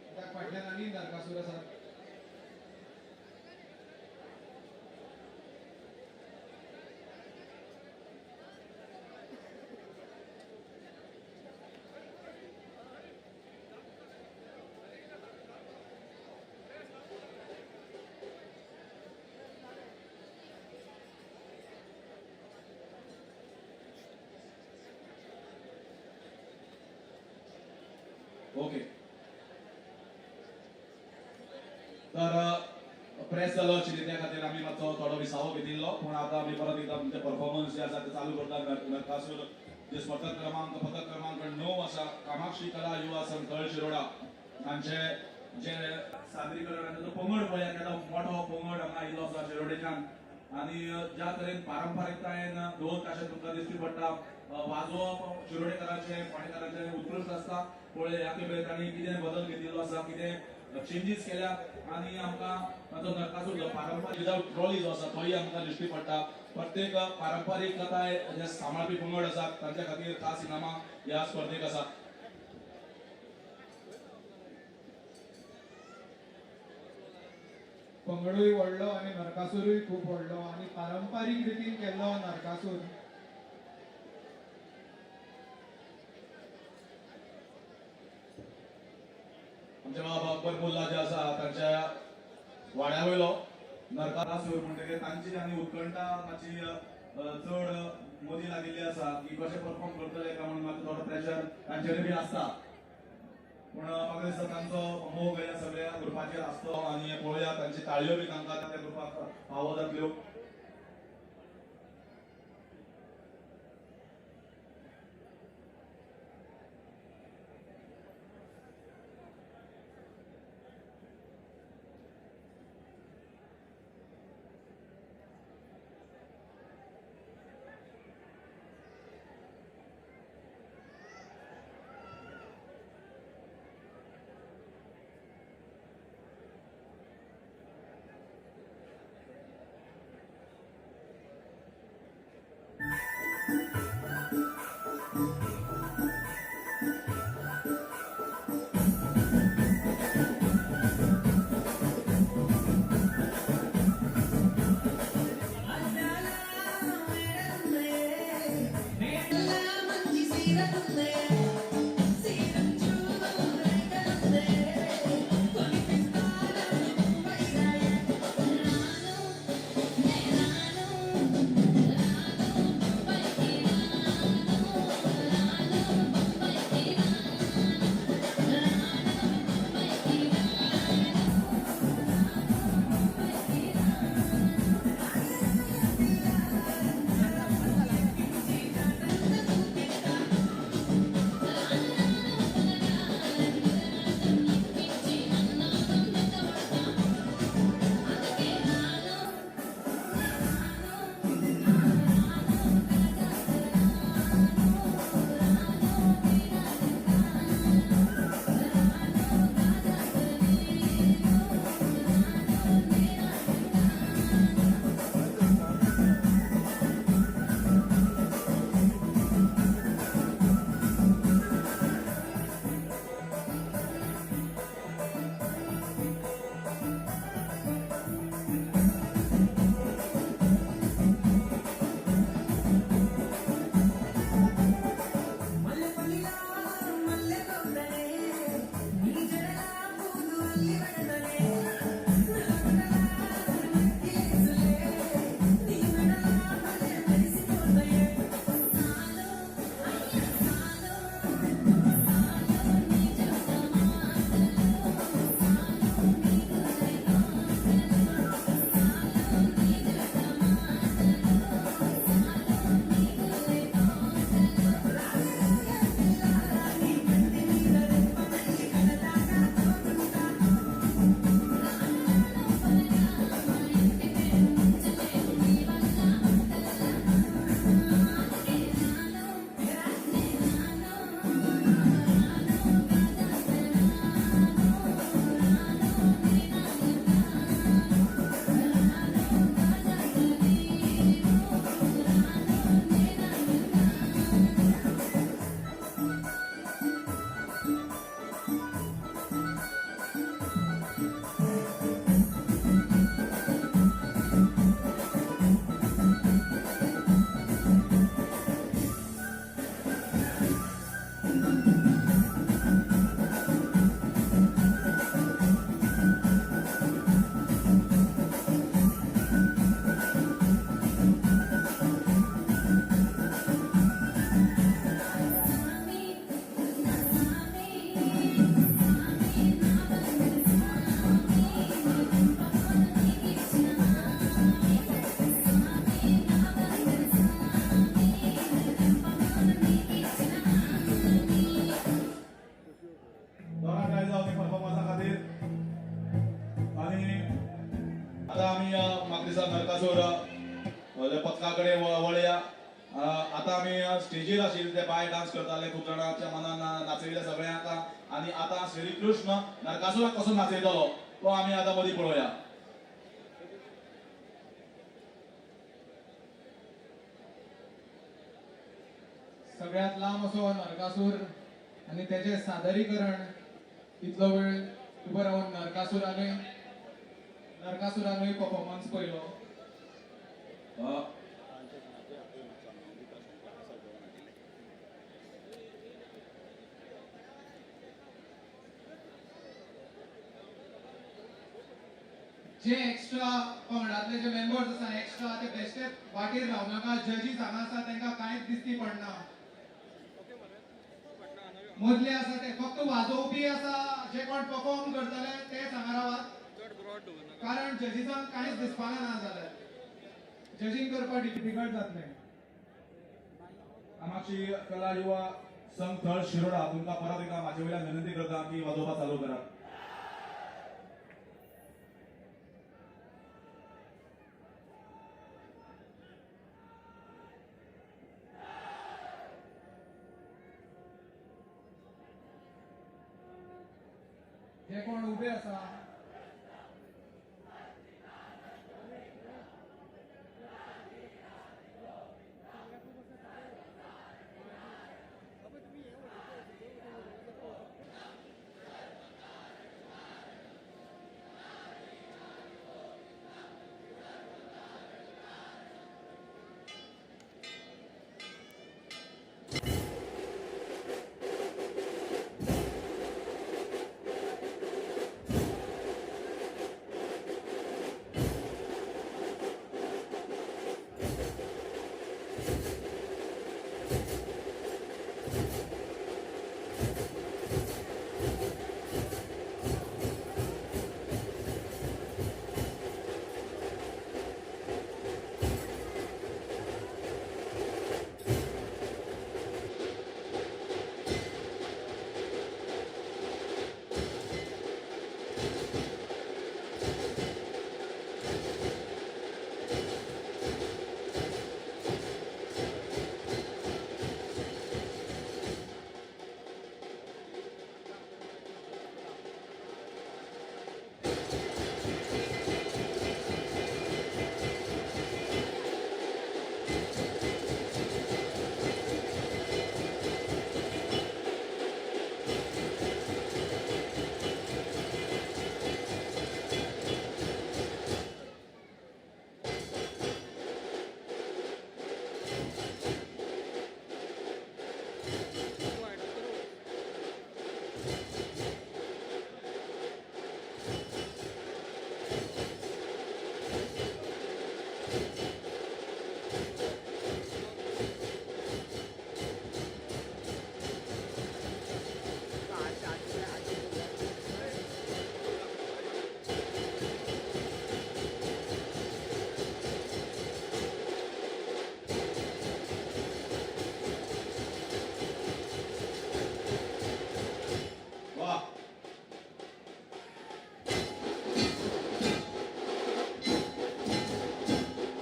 कित्याक फाटल्यान आनी नरकासूर आसात. ओके, तर प्रेस जालो आशिल्ली त्या खातीर आमी मातसो थोडो विसावो घेतिल्लो, पूण आतां आमी परत एकदां आमचे परफॉर्मन्स जे आसा ते चालू करतात. नरकासूर जे स्पर्धक क्रमांक पदक क्रमांक 9 आसा, कामाक्षी कला युवा संघ तळ शिरोडा हांचे जे सादरीकरण आनी तो पंगड पळया केदो मोठो पंगड हांगा आयिल्लो आसा शिरोडेच्यान. आनी ज्या तरेन पारंपारीकतायेन ढोल ताशे तुमकां दिश्टी पडटा, वाजोवप शिरोडेकारांचें फोंडेकारांचें उत्कृश्ट आसता. पळय ह्या खेपे तांणी कितें बदल घेतिल्लो आसा, कितें चेंजीस केल्या आनी आमकां ताचो नरकासूर जो पारंपारीक विदाउट ट्रॉली जो आसा तोय आमकां दिश्टी पडटा. प्रत्येक पारंपारीकताय जे सांबाळपी पंगड आसात तांच्या खातीर खास इनामां ह्या स्पर्धेक आसा. पंगडूय व्हडलो आनी नरकासूरूय खूब व्हडलो आनी पारंपारीक रितीन केल्लो नरकासूर. आमचे बाबा अकबर मुल्ला जे आसा तांच्या वाड्या वयलो नरकासूर म्हणटकीर तांची आनी उत्कंठा मातशी चड मदीं लागिल्ली आसा की कशें परफॉर्म करतले काय म्हणून मातसो थोडो प्रेशर तांचेर बी आसता. पूण म्हाका दिसता तांचो मोग ह्या सगळ्या ग्रुपाचेर आसतो आनी पळोवया तांची ताळयो बी तांकां त्या ग्रुपाक फावो जातल्यो. आता आमी म्हाका दिसता नरकासूर पथका कडेन वळया. आता आमी स्टेजीर आशिल्ले ते बाय डान्स करताले, खूब जाणांच्या मनान नाचयले सगळ्यांक. आनी आतां श्री कृष्ण नरकासुराक कसो नाचयतलो तो आमी आतां मदीं पळोवया. सगळ्यात लांब असो नरकासूर आनी तेचे सादरीकरण इतलो वेळ उबो रावन नरकासुरानूय परफॉर्मन्स पळयलो. जे एक्स्ट्रा पंगडातले जे मेंबर्स आसा एक्स्ट्रा ते बेश्टे वाटेर रावनाका. जजीस हांगा आसा तांकां कांयच दिसती पडना. मदले आसा ते फक्त वाजोवपी आसा, जे कोण परफॉर्म करतले तेच हांगा रावात, कारण जजीसांक कांयच दिसपाना ना जाल्यार जजींग करपाक डिफिकल्ट जातलें. कामाक्षी कला युवा संघ थळ शिरोडा तुमकां परत एकदा म्हाजे वयल्यान विनंती करता की वाजोवपाक चालू करात. जे कोण उबे आसा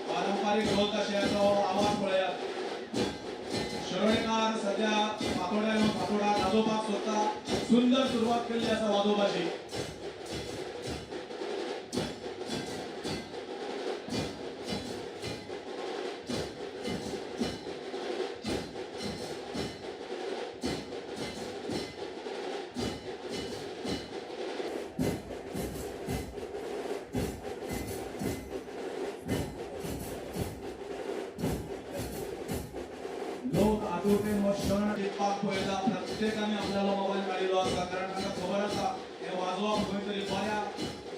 पारंपारीक ढोल ताशयाचो आवाज पळयात. शिरोडेकार सध्या फातोड्या येवन फातोडा वाजोवपाक सोदता. सुंदर सुरवात केल्ली आसा वाजोवपाची. लोक आतुरतेन हो क्षण टिपपाक पळयता. प्रत्येकाने आपल्याला मोबायल काडिल्लो आसा, कारण तांकां खबर आसा हे वाजोवप खंय तरी बऱ्या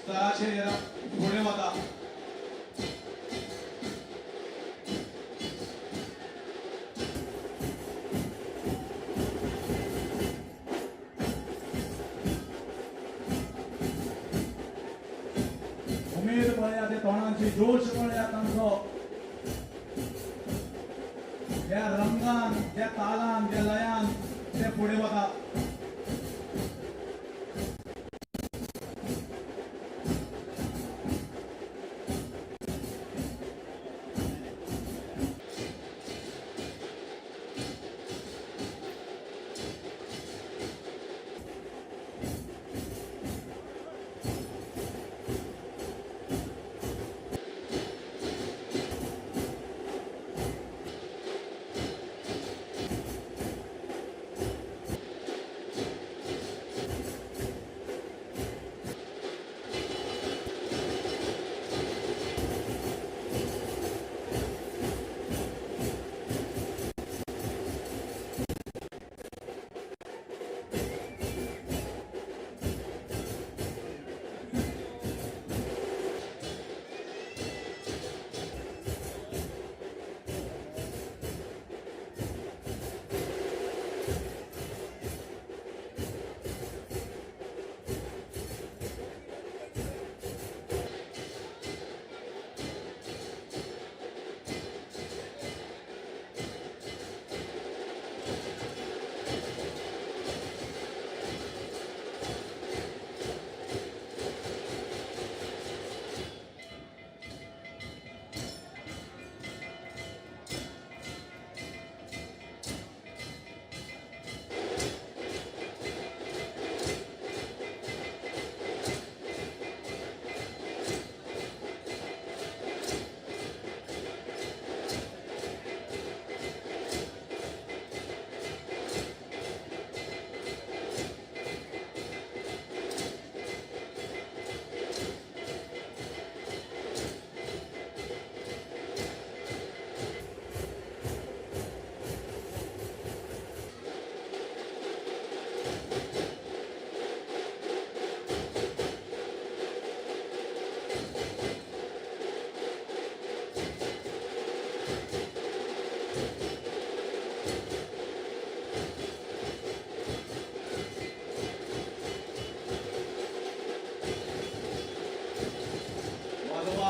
स्तराचेर फुडें वता. उमेद पळया, ते तोंडांची जोश पळया तांचो. त्या रंगान, त्या तालान, त्या लयान ते फुडें वता.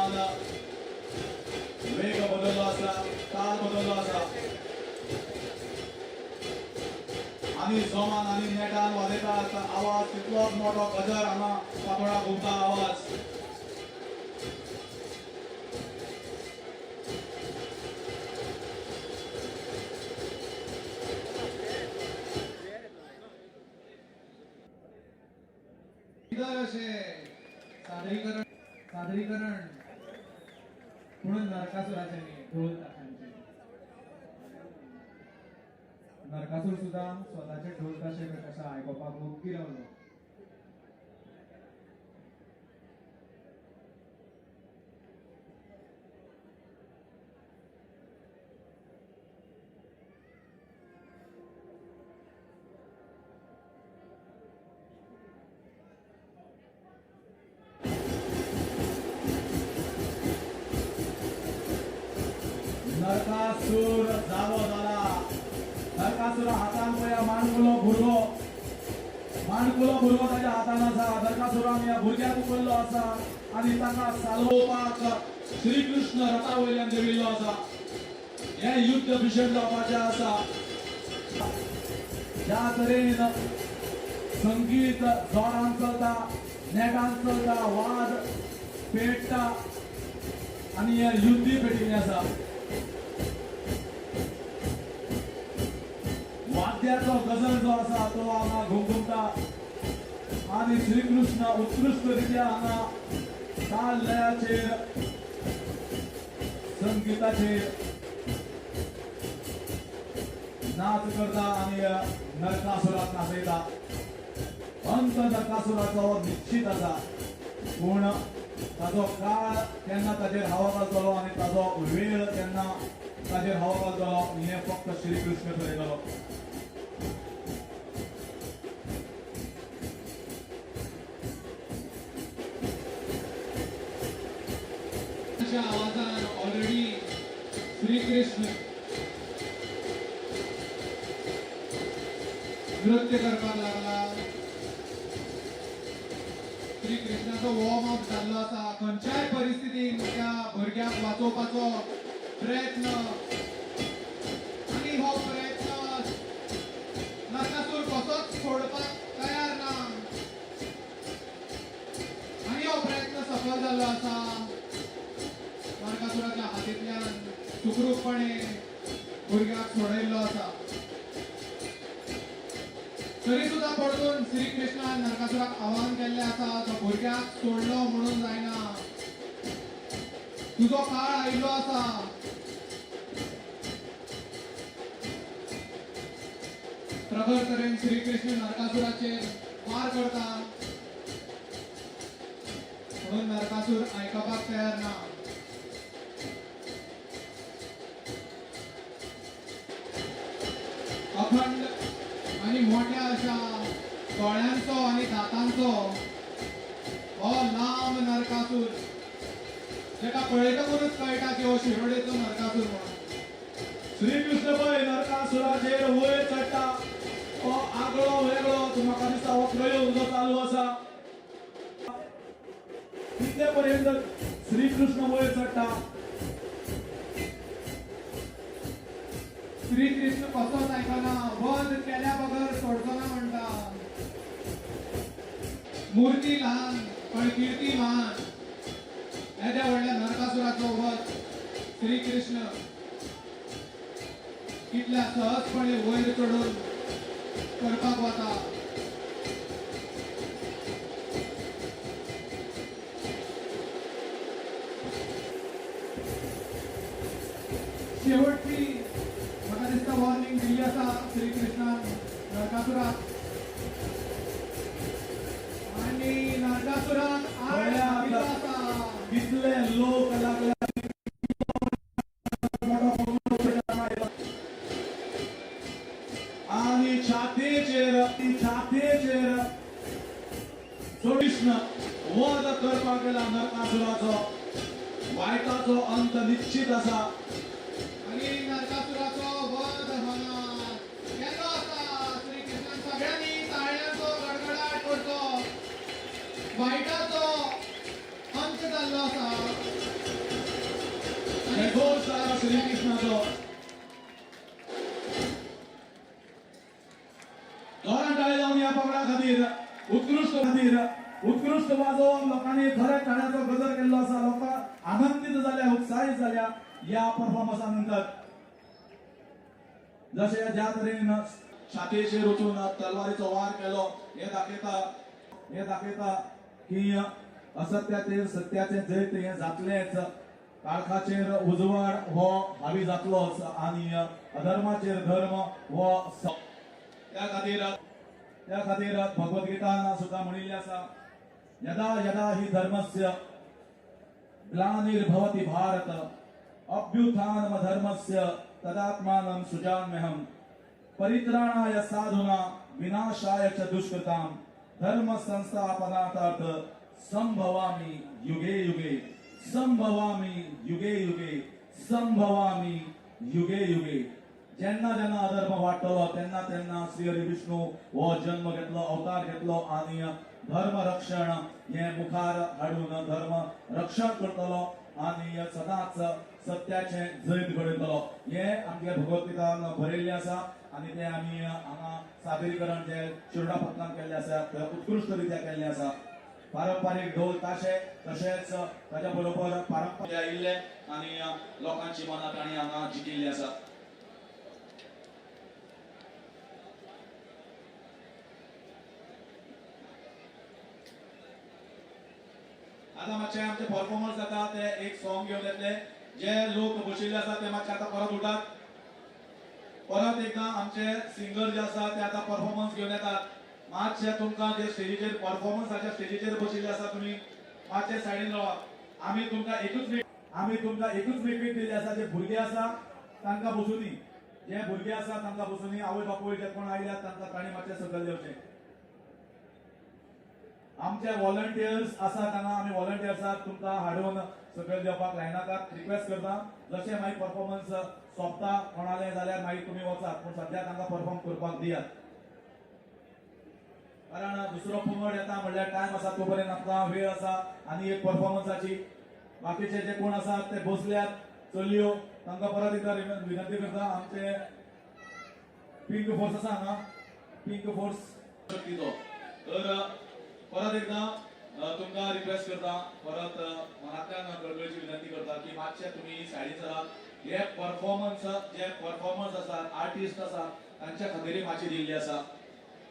जोमान वेग बदललो आसा, ताल बदललो आसा आनी जोमान आनी नेटान वाजयतात. आवाज तितलोच मोठो गजर हांगा पातोळा घुमता आवाज. सुंदर अशें सादरीकरण सादरीकरण म्हणून नरकासुराचें न्ही, ढोल ताशांचें. नरकासूर सुद्दां स्वताचे ढोल ताशे कशें आयकुपाक ओग्गी रावलो. नरकासूर जागो जाला. नरकासूर हातान पळया माणकुलो भुरगो, माणकुलो भुरगो ताच्या हातान आसा. नरकासुरान ह्या भुरग्याक उखल्लो आसा आनी ताका सालोवपाक श्रीकृष्ण रथा वयल्यान देविल्लो आसा. हें युद्ध भीषण जावपाचें आसा. ज्या तरेन संगीत जोरान चलता, नेटान चलता, वाद पेट्टा आनी हें युद्धूय पेटिल्लें आसा. वाद्याचो गजर जो आसा तो हांगा घुमघुमता आनी श्रीकृष्ण उत्कृश्ट रित्या हांगा ताल लयाचेर संगीताचेर नाच करता आनी नरकासुराक नाचयता. अंत नरकासुराचो निश्चित आसा, पूण ताजो काळ केन्ना ताजेर हवा घालतलो आनी ताजो वेळ केन्ना ताजेर हवा घालतलो हें फक्त श्रीकृष्ण थरयतलो. आवाजान ऑलरेडी श्रीकृष्ण नृत्य करपाक लागला. श्रीकृष्णाचो वॉर्म अप जाल्लो आसा. खंयच्याय परिस्थितीन त्या भुरग्याक वाचोवपाचो प्रयत्न आनी हो प्रयत्न नरकासूर कसोच सोडपाक तयार ना आनी हो प्रयत्न सफल जाल्लो आसा. नरकासुराच्या हातींतल्यान सुखरूपपणे भुरग्याक सोडयल्लो आसा. तरी सुद्दां परतून श्रीकृष्णान नरकासुराक आव्हान केल्लें आसा, तो भुरग्याक सोडलो म्हणून जायना, तुजो काळ आयिल्लो आसा. प्रखर तरेन श्रीकृष्ण नरकासुराचेर वार करता म्हणून नरकासूर आयकपाक तयार ना. अखंड आणि मोठ्या अशा दोळ्यांचो आणि दातांचो हो लांब नरकासूर, जेका पळयतकूच कळटा की हो शिरोडेचो नरकासूर म्हणून. श्रीकृष्ण पळय नरकासुराचेर वयर चडटा. हो आगळो वेगळो म्हाका दिसता हो प्रयोग जो चालू आसा तितले पर्यंत श्रीकृष्ण वयर चडटा. श्रीकृष्ण कसोच आयकना, वध केल्या बगर सोडचो ना म्हणटा. मूर्ती ल्हान पण कीर्ती महान. येद्या व्हडल्या नरकासुराचो वध श्रीकृष्ण कितल्या सहजपणे वयर चडून करपाक वता. शेवटची म्हाका दिसता वॉर्निंग दिल्ली आसा श्रीकृष्णान नरकासुराक आनी नरकासुरान आड दाखयलो आसा. कितले लोक लागले आनी छातयेचेर छातयेचेर कृष्ण वध करपाक गेला नरकासुराचो. वायटाचो अंत निश्चित आसा. आनी नरकासुराचो वध हांगा केल्लो आसा. श्रीकृष्णान सगळ्यांनी ताळयांचो गडगडाट करचो. वायटाचो अंत जाल्लो आसा. श्रीकृष्णाचो. जोरान टाळी लावन ह्या पंगडा खातीर, उत्कृश्ट खातीर, उत्कृश्ट वाजोवन लोकांनी खरें टाळ्याचो गजर केल्लो आसा. लोक आनंदीत जाल्या, उत्साहीत जाल्या ह्या परफॉर्मन्सा नंतर. जशें ज्या तरेन छातयेचेर वचून तलवारीचो वार केलो, हे दाखयता की असत्याचेर सत्याचें जैत हें जातलेंच, काळखाचेर उजवाड हो हावी जातलोच आनी अधर्माचेर धर्म हो त्या खातीर भगवद्गीतान सुद्धा म्हणिल्लें आसा, यदा यदा हि धर्मस्य ग्लानिर्भवति भारत अभ्युत्थानमधर्मस्य तदात्मानं सृजाम्यहम् परित्राणाय साधूनां विनाशाय च दुष्कृतां धर्म संस्थापनार्थाय संभवामि युगे युगे, संभवामि युगे युगे, संभवामि युगे युगे. जेन्ना जेन्ना अधर्म वाडटलो तेन्ना तेन्ना श्री हरी विष्णू हो जन्म घेतलो, अवतार घेतलो आनी धर्म रक्षण हे मुखार हाडून धर्म रक्षण करतलो आनी सदांच सत्याचें जैत घडयतलो. हे आमच्या भगवद्गीतान बरयल्लें आसा आनी तें आमी हांगा सादरीकरण जे शिरोडा पथकान केल्लें आसा तें उत्कृश्ट रित्या केल्लें आसा. पारंपारीक ढोल ताशे तशेंच ताच्या बरोबर पारंपारीक आयिल्ले आनी लोकांची मनां तांणी हांगा जिखिल्ली आसा. आता मातशे आमचे परफॉर्मन्स जाता ते एक सॉंग घेवन येतले. जे लोक बशिल्ले आसा ते मातशे आतां परत उठात. परत एकदां आमचे सिंगर जे आसा ते आतां परफॉर्मन्स घेवन येतात. मातशे तुमकां जे स्टेजीचेर परफॉर्मन्साच्या स्टेजीचेर बशिल्ले आसा, तुमी मातशे सायडीन रावात. आमी तुमकां एकूच मेकळीक दिल्ली आसा. जे भुरगे आसा तांकां बसूनी, जे भुरगे आसा तांकां बसूनी. आवय बापूय जे कोण आयल्यात तांकां, तांणी मातशें सकयल देंवचें. आमचे व्हॉलंटियर्स आसा तांगा, आमी व्हॉलंटियर्साक तुमकां हाडून सकयल देंवपाक लायनाकात, रिक्वेस्ट करता. जशें मागीर परफॉर्मन्स सोंपता कोणाले जाल्यार मागीर तुमी वचात, पूण सद्या तांकां परफॉर्म करपाक दियात, कारण दुसरो पंगड येता म्हणल्यार टायम आसा, तो पर्यंत आमकां वेळ आसा आनी एक परफॉर्मन्साची. बाकीचे जे कोण आसात ते बसल्यात चलयो, तांकां परत एकदा विनंती करता. आमचे पिंक फोर्स आसा हांगा, पिंक फोर्स शक्तीचो. तर परत एकदा तुमकां रिक्वेस्ट करता, परत मनांतल्यान कळकळीची विनंती करता की मातशे तुमी सायडीन सरात. हे परफॉर्मन्स, जे परफॉर्मन्स आसात, आर्टिस्ट आसात, तांच्या खातीरय माची दिल्ली आसा.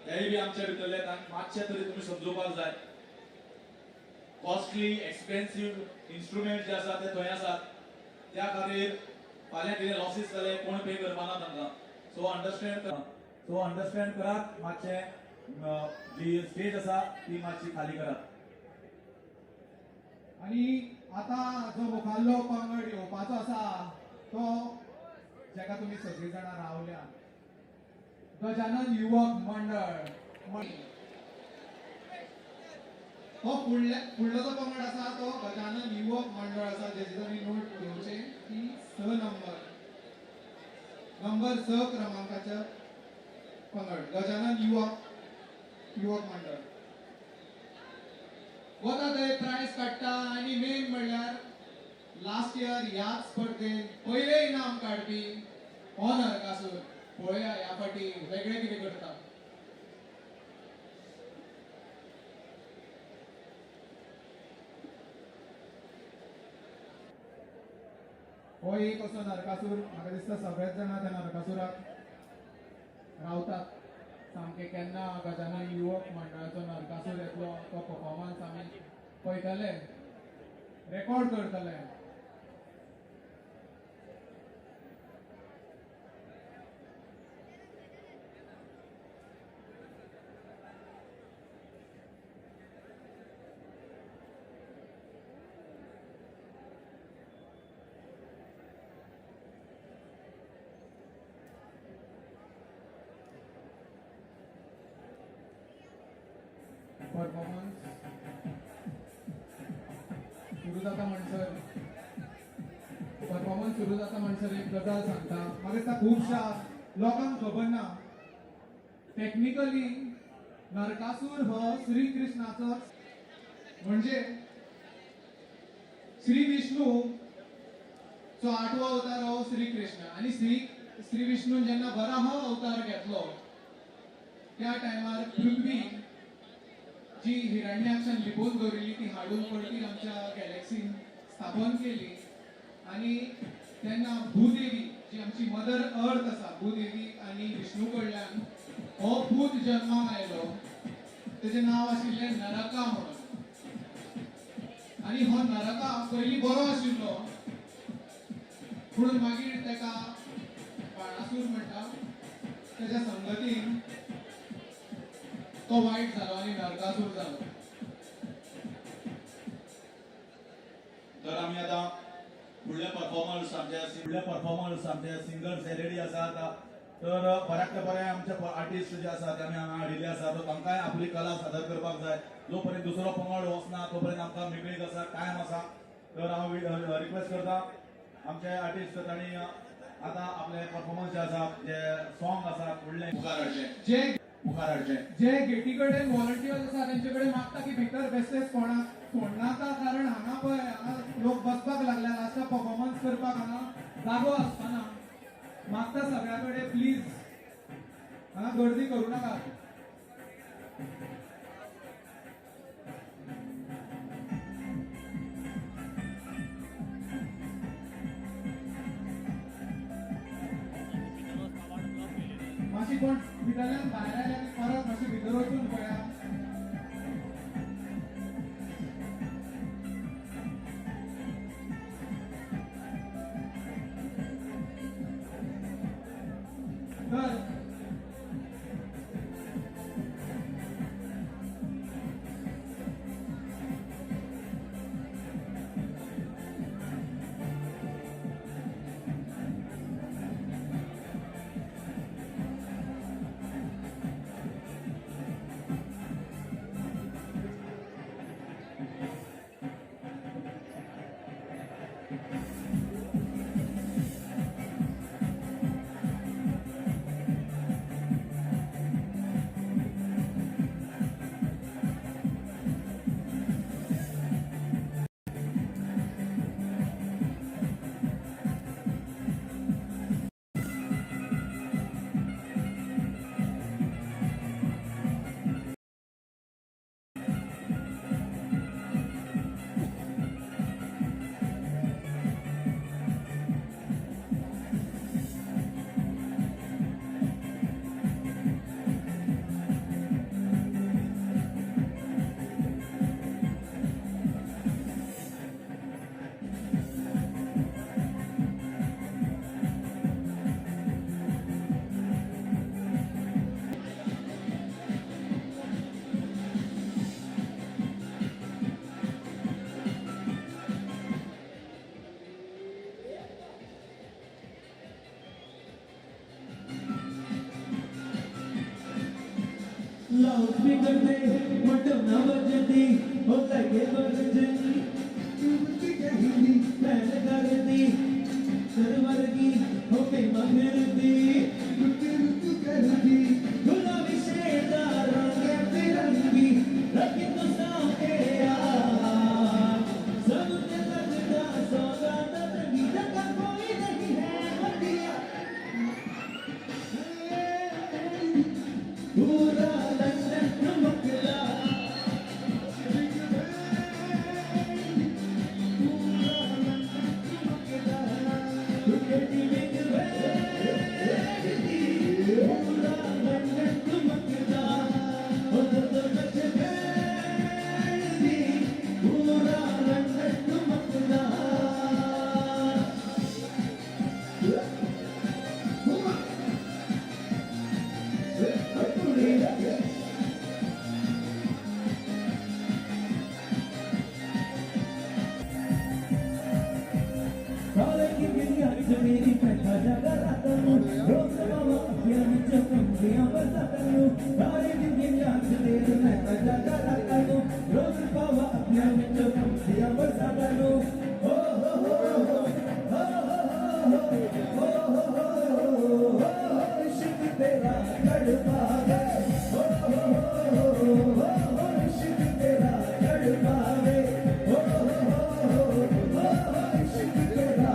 तेय बी आमच्या भितरले, मातशे तरी तुमी समजुपाक जाय. कॉस्टली एक्सपेन्सीव इन्स्ट्रुमेंट जे आसा ते थंय आसात. त्या खातीर फाल्यां कितें लॉसीस जाले, कोण पे करपाना तांकां. सो अंडरस्टँड करात. मातशें जी स्टेज आसा ती मातशी खाली करात. आणि आता जो मुखाल्लो पंगड येवपाचो आसा तो जेका तुमी सगळीं जाणां रावल्या, गजानन युवक मंडळ. हो फुडलो जो पंगड आसा तो गजानन युवक मंडळ आसा, जेची तुमी नोट घेवचे की 6 नंबर, नंबर 6 क्रमांकाच्या पंगड गजानन युवक युवक मंडळ वता थंय प्रायज काडटा आनी मेन म्हणल्यार लास्ट इयर ह्याच स्पर्धेत पयलें इनाम काडपी हो नरकासूर. पळोवया ह्या फाटी वेगळें कितें करता. हो एक असो नरकासूर, म्हाका दिसता सगळेच जाणा त्या नरकासुराक रावतात सामके. केन्ना गजानन युवक मंडळाचो नरकासूर येतलो, तो परफॉर्मन्स आमी पळयतले, रेकॉर्ड करतले. परफॉर्मन्स सुरू जाता म्हणसर, परफॉर्मन्स सुरू जाता म्हणसर एक गजाल सांगता. म्हाका दिसता खुबश्या लोकांक खबर ना, टॅक्निकली नरकासूर हो श्री कृष्णाचो, म्हणजे श्री विष्णू सो आठवो अवतार हो श्री कृष्ण आनी श्री श्री विष्णून जेन्ना वराह अवतार घेतलो त्या टायमार पृथ्वी जी हिरण्याक्षान लिपोवन दवरिल्ली ती हाडून परती आमच्या गॅलेक्सीन स्थापन केली आनी तेन्ना भूदेवी जी आमची मदर अर्थ आसा, भूदेवी आनी विष्णू कडल्यान हो पूत जन्माक आयलो. तेजें नांव आशिल्लें नरका म्हणून. आनी हो नरका पयलीं बरो आशिल्लो, पूण मागीर तेका बाणासूर म्हणटा तेच्या संगतीन तो वायट जालो आनी नरकासूर जालो. तर आमी आतां फुडले परफॉर्मर्स आमचे, फुडले परफॉर्मर्स आमचे सिंगर्स एलईडी आसात. तर बऱ्यातले बरे आमचे आर्टिस्ट जे आसा ते आमी हांगा हाडिल्ले आसा. तर तांकांय आपली कला सादर करपाक जाय. जो पर्यंत दुसरो पंगड वचना तो पर्यंत आमकां मेकळीक आसा, टायम आसा. तर हांव रिक्वेस्ट करता आमचे आर्टिस्ट तांणी आतां आपले परफॉर्मन्स जे आसा, जे सॉंग आसा फुडले मुखार हाडचे, जे मुखार हाडचे. जे गेटी कडेन वॉलंटियर्स आसा तेंचे कडेन मागता की भितर बेस्टेच कोणाक सोडनाका, कारण हांगा पळय हांगा लोक बसपाक लागल्या, लास्टाक परफॉर्मन्स करपाक हांगा जागो आसतना. मागता सगळ्या कडेन प्लीज हांगा गर्दी करूं नाका. मातशी कोण भितरल्यान भायर आयल्यार परत मातशी भितर वचून पळया. तर लाउड स्पीकर ते मटोना बजदी ओ लगे बजनी हिंदी भैन करदी सर वर्गी हो बेमा फिरदी रुक रुक करदी गुलाबी शेरदा रंग फिरंगी रख तो साके यार सब ते लगदा सौगात रंगी का कोई नहीं है वधिया पूरा मेरी पैठा जागा रातों रोज बाबा अखियां विच कंबियां बरसातां सारे दिन गिरियां तेरे मैं जागा रातों रोज बाबा अखियां विच कंबियां बरसातां हो हो हो हो हो हो हो हो हो इश्क तेरा तड़पावे हो हो हो हो इश्क तेरा तड़पावे हो हो हो इश्क तेरा।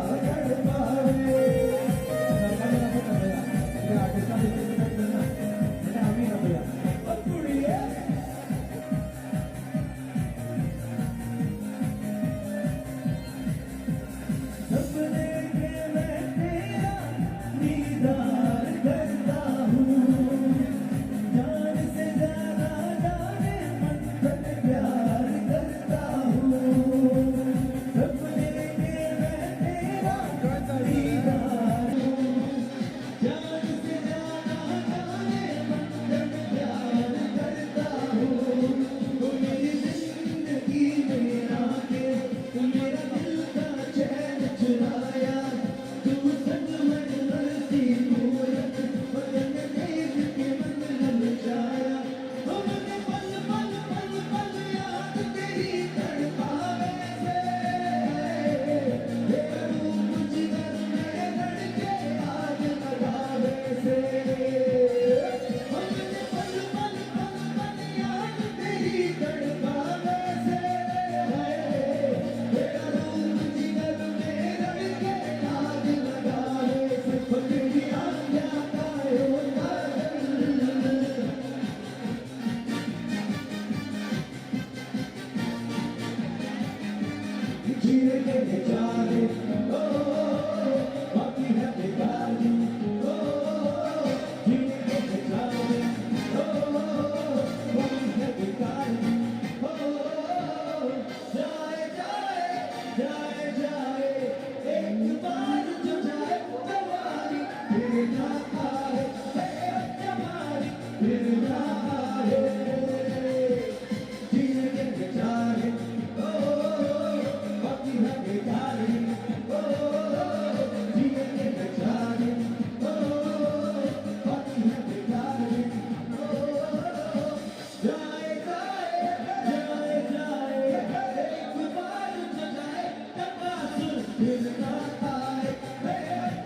फिर ना आए, वे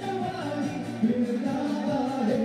जवानी फिर ना आए।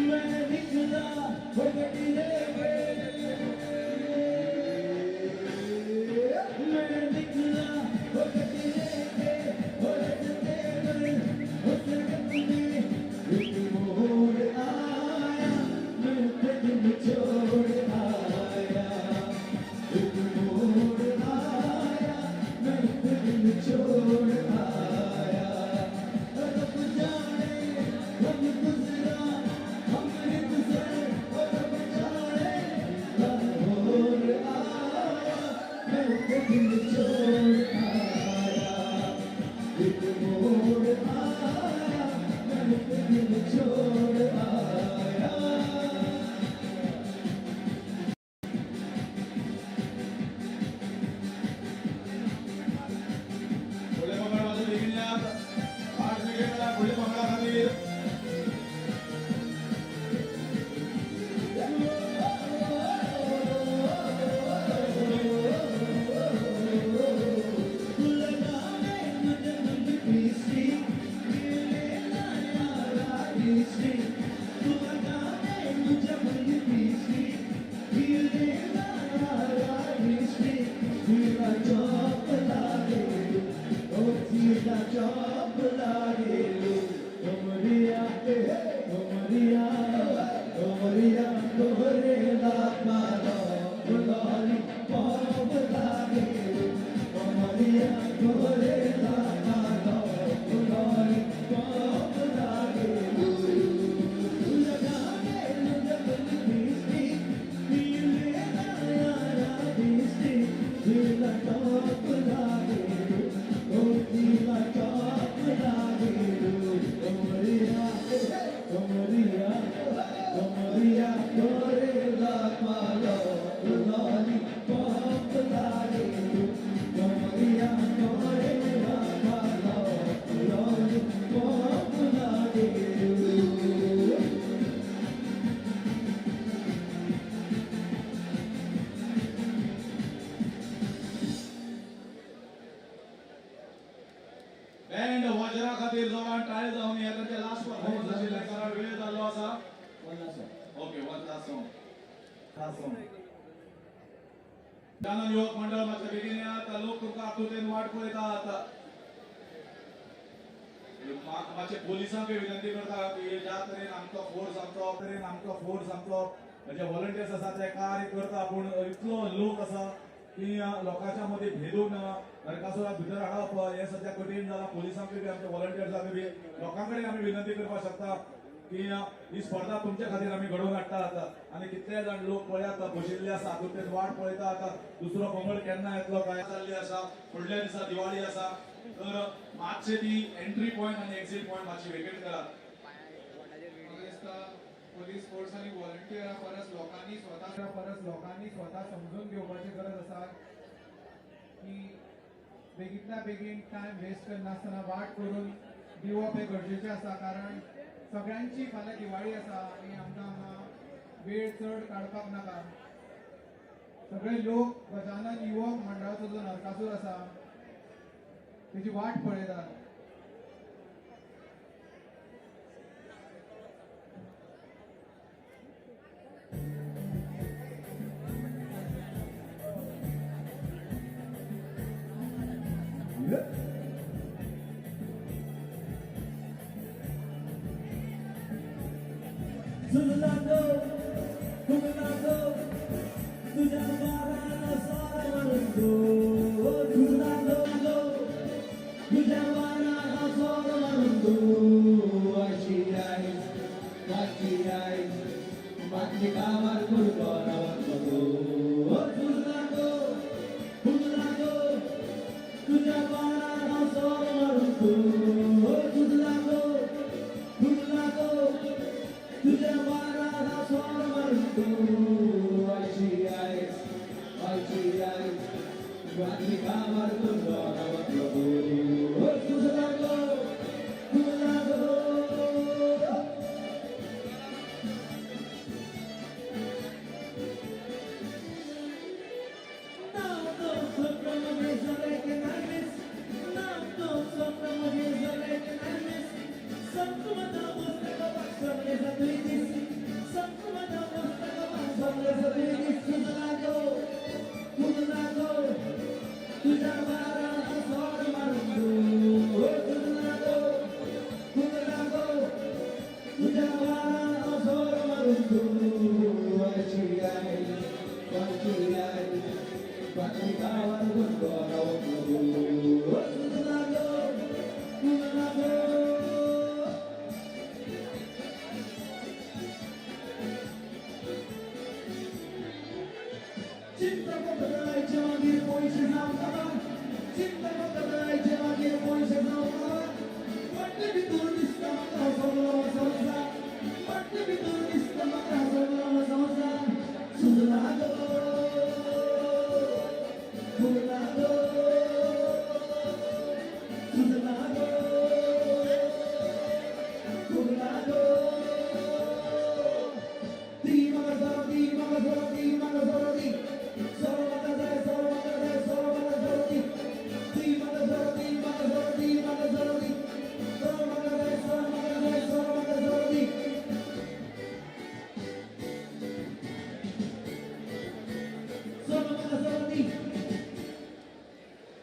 मैं निकला वो गड्डी लेके, मैं निकला वो गड्डी लेके, वो रस्ते पर उस सड़क में एक मोड़ आया, मैं दिल छोड़ आया। एक मोड़ आया, मैं दिल छोड़ आया। रब जाने कब गुजरा अमृतसर, रब जाने लाहौर आया, मैं दिल छोड़ आया। एक मोड़ आया, मैं दिल छोड़ आया। फुडले पंगड मातसो बेगीन यात, 8 विकेट मेळ्ळा फुडल्या पंगडा खातीर। लगाने मुझे मुझ पीसी मिले ना यारा तीसरी, तू लगाने मुझे मुझ पीसी मिले ना यारा तीसरी। मेरा चौप लागे ओ सीधा चौप लागे, उमरिया उमरिया उमरिया तोहरे ला मारो लॉली पॉप लागे, उमरिया तोहरे ला मारो लॉली पॉप लागे। लगाने मुझे मुझ पीसी मिले ना यारा तीसरी, दिल टॉप लागे ओ दिल टॉप लागे, उमरिया उमरिया उमरिया तोरे ला मारो लॉली पॉप लागे, उमरिया तोरे ला मारो लॉली पॉप लागे। बँड वज्रा खातीर जोरान टाळी जावन हे तांचे लास्ट परफॉर्मन्स आशिल्लें, कारण वेळ जाल्लो आसा। Okay, one last song, last song. Gajanan युवक मंडळ मातशें बेगीन येयात, लोक तुमकां आतुरतेन वाट पळयतात। मातशें पोलिसांकय विनंती करता की ज्या तरेन आमचो फोर्स आमचो तरेन आमचो फोर्स आमचो जे व्हॉलंटियर्स आसा ते कार्य करता, पूण इतलो लोक आसा की लोकांच्या मदीं भेदून नरकासुराक भितर हाडप हें सद्या कठीण जालां। पोलिसांकय बी आमच्या व्हॉलंटियर्सांकय बी लोकां कडेन आमी विनंती करपाक शकता की ही स्पर्धा तुमच्या खातीर आमी घडोवन हाडटात आनी कितले जाण लोक पळयात बशिल्ले आसा, आतुरतेन वाट पळयतात दुसरो पंगड केन्ना येतलो काय जाल्ली आसा। फुडल्या दिसा दिवाळी आसा, तर मातशे ती एंट्री पॉयंट आनी एक्झीट पॉयंट मातशी वेकेट करात। म्हाका दिसता पोलीस फोर्स आनी व्हॉलंटियरा परस लोकांनी स्वता समजून घेवपाची गरज आसा की बेगींतल्या बेगीन टायम वेस्ट करनासतना वाट करून दिवप हें गरजेचें आसा, कारण सगळ्यांची फाल्यां दिवाळी आसा आनी आमकां हांगा वेळ चड काडपाक नाका। सगळे लोक गजानन युवक मंडळाचो जो नरकासूर आसा तेजी वाट पळयतात.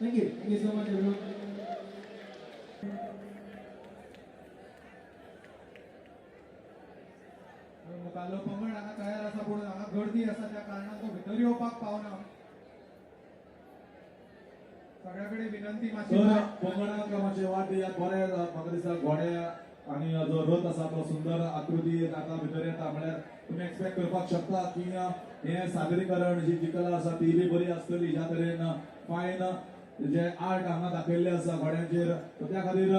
Thank you. Thank you so much, everyone. मुखाल्लो पंगड हांगा तयार आसा, पूण हांगा गर्दी आसा त्या कारणान तो भितर येवपाक पावना. सगळ्या कडेन विनंती मातशी पंगडाक मातशें वाट दियात. बरें म्हाका दिसता घोडे आनी जो रथ आसा तो सुंदर आकृती ताका भितर येता. म्हळ्यार तुमी एक्सपेक्ट करपाक शकता की हें सादरीकरण जी कला आसा ती बी बरी आसतली. ज्या तरेन फायन जे आर्ट हांगा दाखयल्ले आसा घोड्यांचेर, त्या खातीर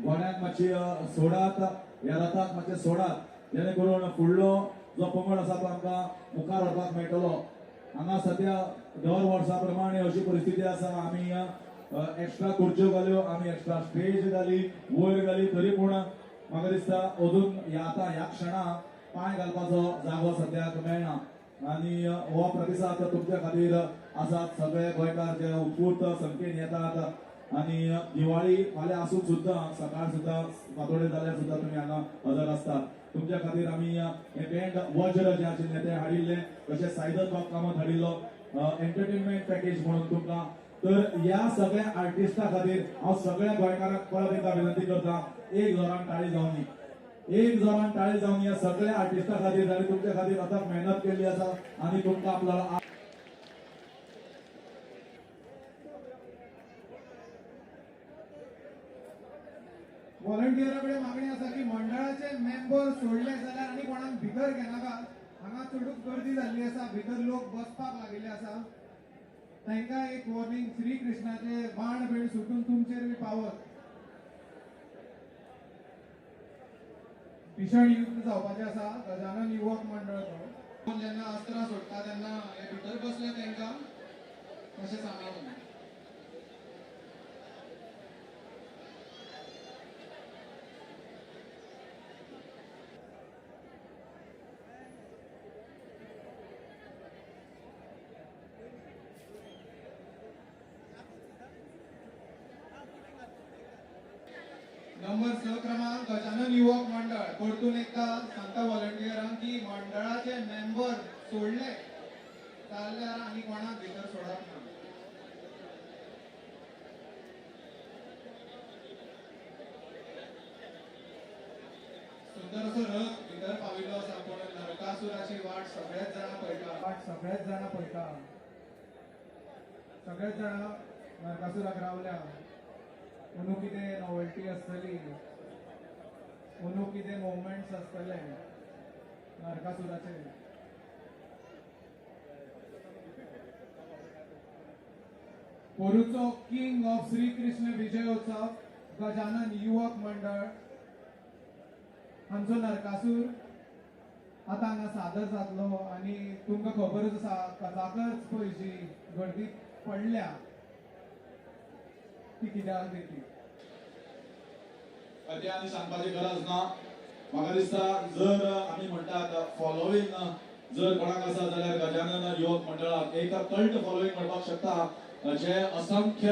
घोड्यांक मातशी सोडात, ह्या रथाक मातशें सोडात, जेणे करून फुडलो जो पंगड आसा तो आमकां मुखार व्हरपाक मेळटलो. हांगा सद्या दर वर्सा प्रमाणे अशी परिस्थिती आसा, आमी एक्स्ट्रा खुर्च्यो घाल्यो, आमी एक्स्ट्रा स्टेज घाली, वयर घाली, तरी पूण म्हाका दिसता अजून ह्या आतां ह्या क्षणाक पांय घालपाचो जागो सद्याक मेळना. आनी हो प्रतिसाद तुमच्या खातीर आसात. सगळे गोंयकार जे उत्स्फूर्त संख्येन येतात आनी दिवाळी फाल्यां आसून सुद्दां सकाळ सुद्दां फांतोडेर जाल्यार सुद्दां तुमी हांगा हजर आसतात. तुमच्या खातीर आमी हे बँड वज्र जें आशिल्लें तें हाडिल्लें, तशें सायदत बाब कामत हाडिल्लो एंटरटेनमेंट पॅकेज म्हणून तुमकां. तर ह्या सगळ्या आर्टिस्टा खातीर हांव सगळ्या गोंयकारांक परत एकदा विनंती करता, एक जोरान टाळी जावनी, एक जोरान टाळी जावन ह्या सगळ्या आर्टिस्टा खातीर आनी तुमच्या खातीर आतां मेहनत केल्ली आसा आनी तुमकां आपलो व्हॉलंटियरा कडेन मागणी आसा की मंडळाचे मेंबर सोडले जाल्यार आनी कोणाक भितर घेनाका. हांगा चडूच गर्दी जाल्ली आसा, भितर लोक बसपाक लागिल्ले आसा. तांकां एक वॉर्निंग, श्री कृष्णाचे बाण बीण सुटून तुमचेर बी पावत. भीषण युद्ध जावपाचें आसा. गजानन युवक मंडळ तो जेन्ना अस्त्रां सोडटा तेन्ना हे भितर बसले तांकां तशें सांगलां. नंबर 6 क्रमांक गजानन युवक मंडळ. परतून एकदा सांगता व्हॉलंटियरांक की मंडळाचे मेंबर सोडले जाल्यार आनी कोणाक भितर सोडप ना. सुंदर असो रथ भितर पाविल्लो आसा, पूण नरकासुराची वाट सगळेच जाणां पळयता, वाट सगळेच जाणां पळयता, सगळेच जाणां नरकासुराक रावल्या. अंदू कितें नॉवेल्टी आसतली, अंदू कितें मुवमेंट्स आसतले नरकासुराचे. पोरूचो king of Shri Krishna Vijayotsav Gajanan Yuvak Mandal हांचो नरकासूर आतां हांगा सादर जातलो. आनी तुमकां खबरच आसा, कचाकच पळय जी गर्दी पडल्या ती कित्याक ती ते आनी सांगपाची गरज ना. म्हाका दिसता जर आमी म्हणटात फॉलोवींग जर कोणाक आसा जाल्यार गजानन युवक मंडळाक एक कल्ट फॉलोवींग म्हणपाक शकता, जे असंख्य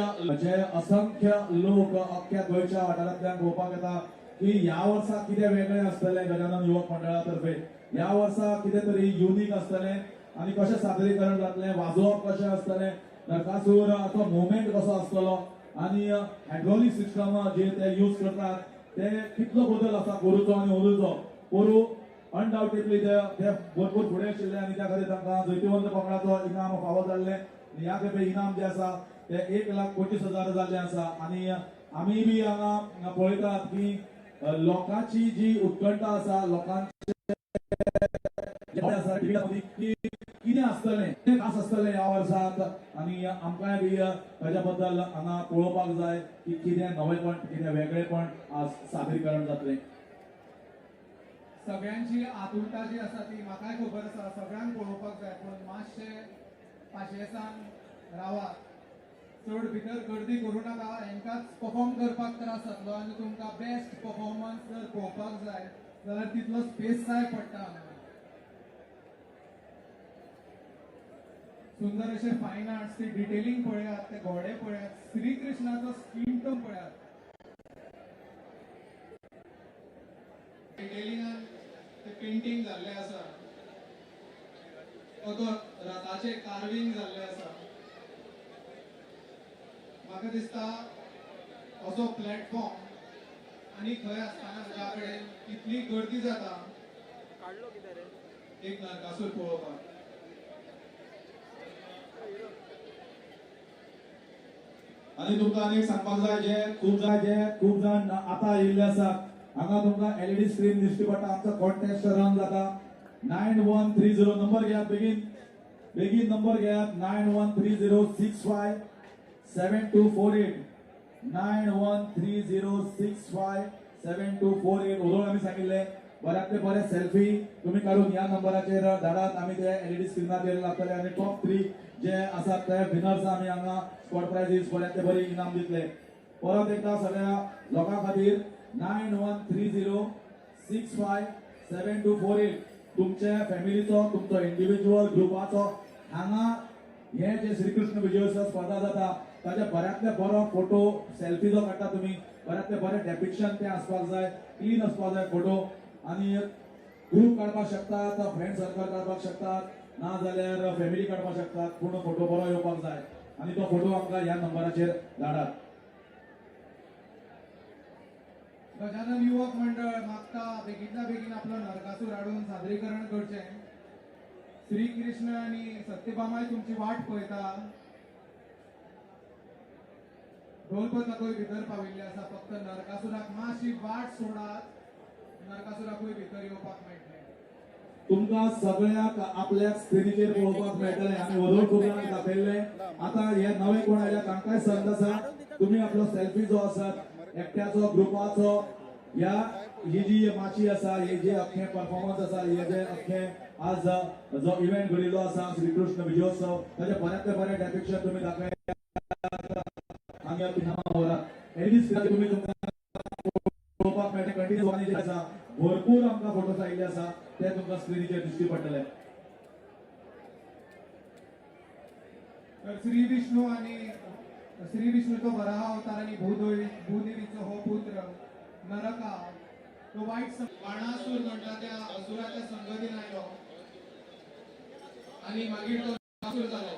लोक अख्ख्या गोंयच्या वाठारांतल्यान पळोवपाक येता की ह्या वर्सा कितें वेगळें आसतलें गजानन युवक मंडळा तर्फे, ह्या वर्सा कितें तरी युनीक आसतलें आनी कशें सादरीकरण जातलें, वाजोवप कशें आसतलें, नरकासूराचो मुवमेंट कसो आसतलो आनी हायड्रोलिक सिस्टम जे ते यूज करतात ते कितलो बदल आसा पोरूचो आनी अंदूचो. पोरू अनडावटेडली ते भरपूर फुडें आशिल्ले आनी त्या खातीर तांकां जैतिवंत पंगडाचो इनाम फावो जाल्लें. ह्या खेपे इनाम जे आसा ते 1,25,000 जाल्ले आसा. आनी आमी बी हांगा पळयतात की लोकांची जी उत्कंठा आसा, लोकांचे की कितें आसतलें, कितें खास आसतलें ह्या वर्साक, आनी आमकांय बी ताच्या बद्दल हांगा पळोवपाक जाय की कितें नवेपण, कितें वेगळेपण आज सादरीकरण जातलें. सगळ्यांची आतुरता जी आसा ती म्हाकाय खबर आसा, सगळ्यांक पळोवपाक जाय, पूण मातशें पाशेसान रावात, चड भितर गर्दी करूं नाका. हेंकाच परफॉर्म करपाक त्रास जातलो आनी तुमकां बेस्ट परफॉर्मन्स जर पळोवपाक जाय जाल्यार तितलो स्पेस जाय पडटा. सुंदर अशे फायन आर्ट्स, ती डिटेलिंग पळयात, ते घोडे पळयात, श्री कृष्णाचो स्किन टोन पळयात, डिटेलिंगान ते पेंटींग जाल्लें आसा, तो रथाचें कार्विंग जाल्लें आसा. म्हाका दिसता असो प्लॅटफॉर्म आनी खंय आसतना ज्या कडेन इतली गर्दी जाता एक नरकासूर पळोवपाक. आनी तुमकां आनी एक सांगपाक जाय, जे खूब जाण आतां आयिल्ले आसात हांगा तुमकां एलईडी स्क्रीन दिश्टी पडटा. आमचो कॉन्टेस्ट रन जाता. 9130 नंबर घेयात, बेगीन बेगीन नंबर घेयात. 913065 7248 913065 7248. ओदोळ आमी सांगिल्ले बऱ्यांतले बरे सेल्फी तुमी काडून ह्या नंबराचेर धाडात. आमी ते एलईडी स्क्रिनाचेर लागतले आनी टॉप 3 जे आसात ते विनर्स आमी हांगा स्पॉट प्रायजीस बऱ्यांतले बरे इनाम दितले. परत एकदा सगळ्या लोकां खातीर 913065 7248 तुमच्या फॅमिलीचो, तुमचो इंडिव्हिज्युअल ग्रुपाचो हांगा हे जे श्रीकृष्ण विजयोत्सव स्पर्धा जाता ताच्या बऱ्यांतले बरो फोटो सेल्फी जो काडटा तुमी, बऱ्यांतले बरे डेपिक्शन ते आसपाक जाय, क्लीन आसपाक जाय फोटो. आनी ग्रूप काडपाक शकतात, फ्रेंड सर्कल काडपाक शकतात, ना जाल्यार फॅमिली काडपाक शकतात, पूण फोटो बरो येवपाक जाय आनी तो फोटो आमकां ह्या नंबराचेर धाडात. गजानन युवक मंडळ मागता बेगीनच्या बेगीन आपलो नरकासूर हाडून सादरीकरण करचें. श्री कृष्ण आनी सत्यभामाय तुमची वाट पळयता. ढोल पथकूय भितर पाविल्ले आसा, फक्त नरकासुराक मातशी वाट सोडात, नरकासुराकूय भितर येवपाक मेळटलें. तुमकां सगळ्यांक आपल्या स्क्रिनीचेर पळोवपाक मेळटलें. आमी व्हडलो खूब जाणांक दाखयल्लें. आतां हे नवे कोण आयल्या तांकांय संद आसा, तुमी आपलो सेल्फी जो आसा एकट्याचो, ग्रुपाचो, ह्या ही जी माची आसा, हे जे अख्खे परफॉर्मन्स आसा, हे जे अख्खे आज जो इव्हेंट घडिल्लो आसा श्रीकृष्ण विजयोत्सव, ताचे बऱ्यांतले बरे डेपिक्शन तुमी दाखयात. हांगा व्हरात एलईडी स्क्रिनाचेर तुमी तुमकां पळोवपाक मेळटा. कंटिन्यू आसा, भरपूर आमकां फोटोज आयिल्ले आसा, ते तुमकां स्क्रिनीचेर दिश्टी पडटले. तर श्री विष्णू आनी श्री विष्णूचो वराह अवतार आनी भूदेवीचो हो पुत्र नरका, तो वायट बाणासूर म्हणटा त्या असुराच्या संगतीन आयलो आनी मागीर तो नरकासूर जालो.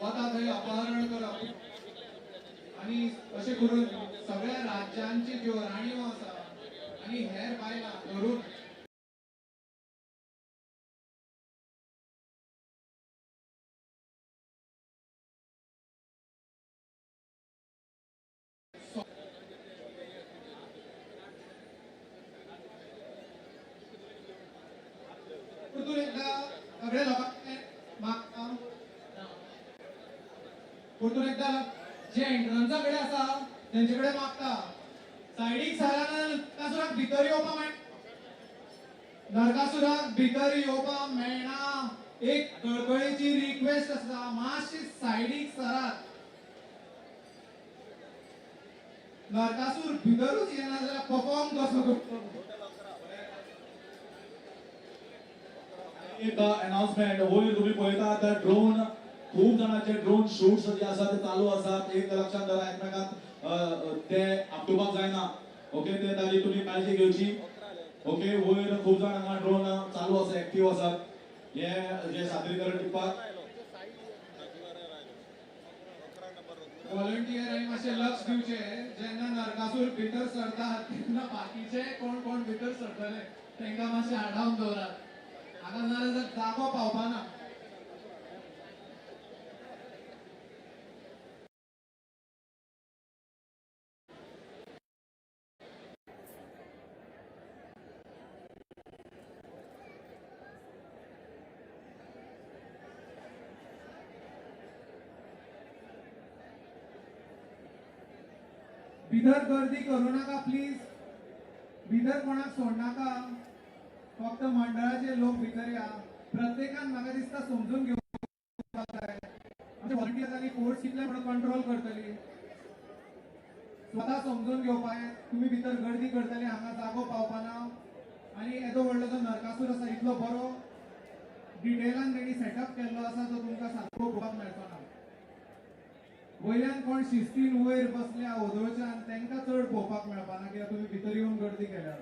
वता थंय अपहरण करप आनी अशें करून सगळ्या राज्यांची ज्यो राणयो आसा आनी हेर बायलां धरून परतून एकदा सगळ्या लोकांक मागता, परतून एकदा जे एंट्रन्सा कडेन आसा तेंचे कडेन मागता, सायडीक सरान नरकासुराक भितर येवपाक मेळना, नरकासुराक भितर येवपाक मेळना. एक कळकळीची रिक्वेस्ट आसा, मातशी सायडीक सरात. नरकासूर भितरूच येना जाल्यार परफॉर्म कसो करतलो? एक अनाउन्समेंट, वयर तुम्ही पळयता त्या ड्रोन, खूब जाणांचे ड्रोन शूट्स जे आसा ते चालू आसात. एक लक्षात धरा, एकमेकांक ते आपटुपाक जायना. ओके, ते ताजी तुमी काळजी घेवची. ओके, वयर खूब जाण हांगा ड्रोन चालू आसा, एक्टीव आसात हे जे सादरीकरण दिवपाक. व्हॉलंटियरांनी मातशें लक्ष दिवचें, जेन्ना नरकासूर भितर सरता तेन्ना बाकीचे कोण कोण भितर सरतले तांकां मातशें आडावन दवरात. हांगा नाजाल्यार जागो पावपाना. भितर गर्दी करू नाका प्लीज, भितर कोणाक सोडनाका, फक्त मंडळाचे लोक भितर या. प्रत्येकान म्हाका दिसता समजून घेवपाक जाय. आमचे व्हॉलंटियर्स फोर्स कितले म्हणून कंट्रोल करतली, स्वता समजून घेवपाक. तुमी भितर गर्दी करतली, हांगा जागो पावपाना. आनी येदो व्हडलो जो नरकासूर आसा इतलो बरो डिटेलान तेणी सेटअप केल्लो आसा, तो तुमकां सारको पळोवपाक मेळचो ना. वयल्यान कोण शिस्तीन वयर बसल्या ओदोळच्यान तांकां चड पळोवपाक मेळपाना, कित्याक तुमी भितर येवन गर्दी केल्यार.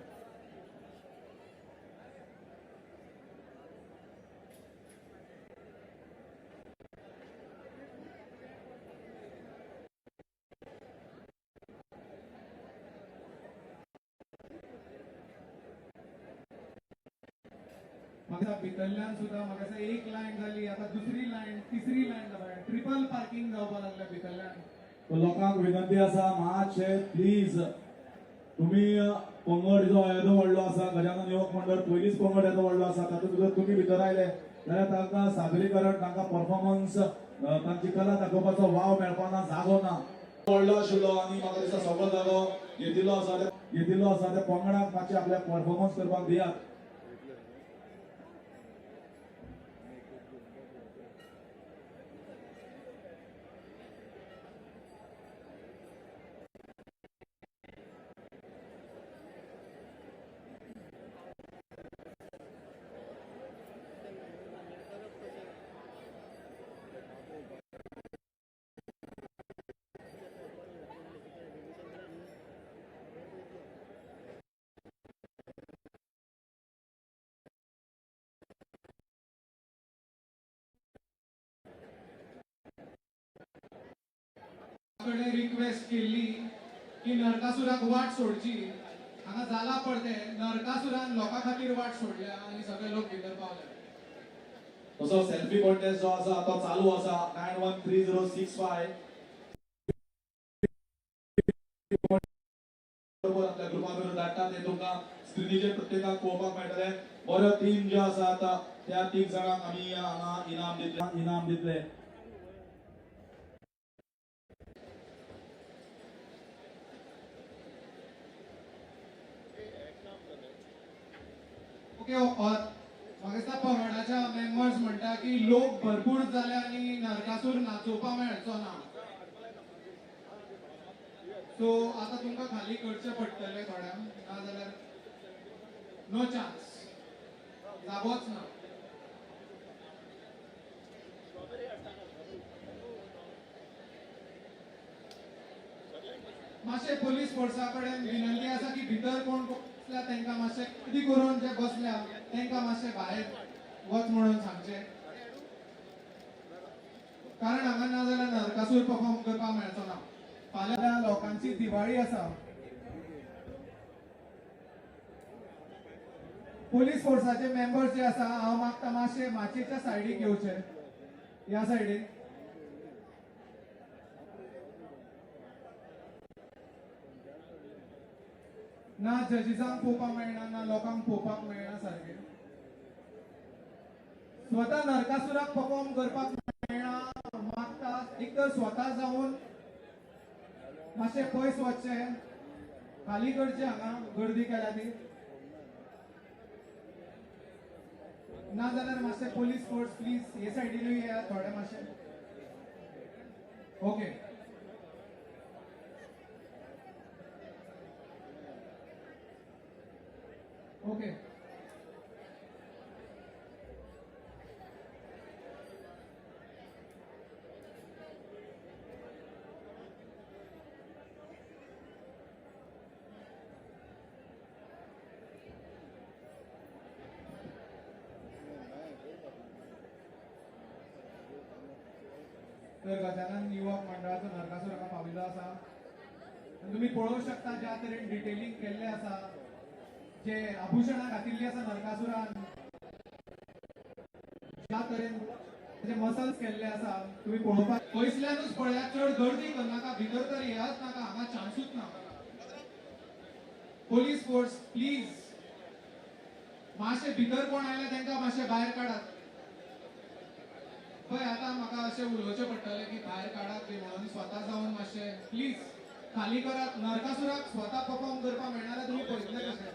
म्हाका भितरल्यान सुद्दां म्हाका एक लायन जाली, आतां दुसरी लायन, तिसरी लायन जाली, ट्रिपल पार्किंग जावपाक लागल्या भितरल्यान. लोकांक विनंती आसा, मातशें प्लीज तुमी पंगड जो येदो व्हडलो आसा, गजानन युवक मंडळ पयलींच पंगड येदो व्हडलो आसा, तातूंत जर तुमी भितर आयले जाल्यार तांकां सादरीकरण, तांकां परफॉर्मन्स, तांची कला दाखोवपाचो वाव मेळपाना, जागो ना. व्हडलो आशिल्लो आनी म्हाका दिसता सगळो जागो घेतिल्लो आसा, घेतिल्लो आसा. त्या पंगडाक मातशें आपल्याक परफॉर्मन्स करपाक दियात. कडे रिक्वेस्ट केल्ली की नरकासुराक वाट सोडची. हांगा जाला पडते, नरकासुरान लोकां खातीर वाट सोडल्या आनी सगळे लोक भितर पावले. तसो सेल्फी कॉन्टेस्ट जो आसा तो चालू आसा. 913065 बरोबर आपल्या ग्रुपा बरोबर धाडटा, ते तुमकां स्क्रिनीचेर प्रत्येकाक पळोवपाक मेळटले. बऱ्यो टीम ज्यो आसा आतां त्या 3 जाणांक आमी हांगा इनाम दितले, इनाम दितले. ओके, म्हाका दिसता पंगडाच्या मेंबर्स म्हणटा की लोक भरपूर जाले आनी नरकासूर नाचोवपाक मेळचो ना, सो आतां तुमकां खाली करचें पडटलें थोड्यांक, नाजाल्यार नो चान्स, जागोच ना. मातशे पोलीस फोर्सा कडेन विनंती आसा की भितर कोण बसल्या तांकां मातशें गर्दी करून जे बसल्या तांकां मातशें भायर वच म्हणून सांगचें, कारण हांगा ना जाल्यार नरकासूर परफॉर्म करपाक मेळचो ना. फाल्यां लोकांची दिवाळी आसा. पोलीस फोर्साचे मेंबर्स जे आसा हांव मागता मातशे माचयेच्या सायडीक येवचे, ह्या सायडीन. ना जजीसांक पळोवपाक मेळना, ना लोकांक पळोवपाक मेळना सारकें. स्वता नरकासुराक परफॉर्म करपाक मेळना. मागता एक तर स्वता जावन मातशें पयस वचचें, खाली करचें हांगा गर्दी केल्या ती, ना जाल्यार मातशें पोलीस फोर्स प्लीज हे सायडीनूय येयात थोडे मातशे. ओके, ओके, तर गजानन युवक मंडळाचो नरकासूर हांगा पाविल्लो आसा. तुमी पळोवंक शकता ज्या तरेन डिटेलिंग केल्लें आसा, जे आभूषणां घातिल्लीं आसा नरकासुरान, ज्या तरेन जे मसल्स केल्ले आसा तुमी पळोवपाक. पयसल्यानूच पळयात, चड गर्दी करनाका, भितर तर येयाच नाका, हांगा चान्सूच ना. पोलीस फोर्स प्लीज मातशें भितर कोण आयला तांकां मातशें भायर काडात. पळय आतां म्हाका अशें उलोवचें पडटलें की भायर काडात बी म्हणून, स्वता जावन मातशें प्लीज खाली करात. नरकासुराक स्वता परफॉर्म करपाक मेळना जाल्यार तुमी पळयतले कशें?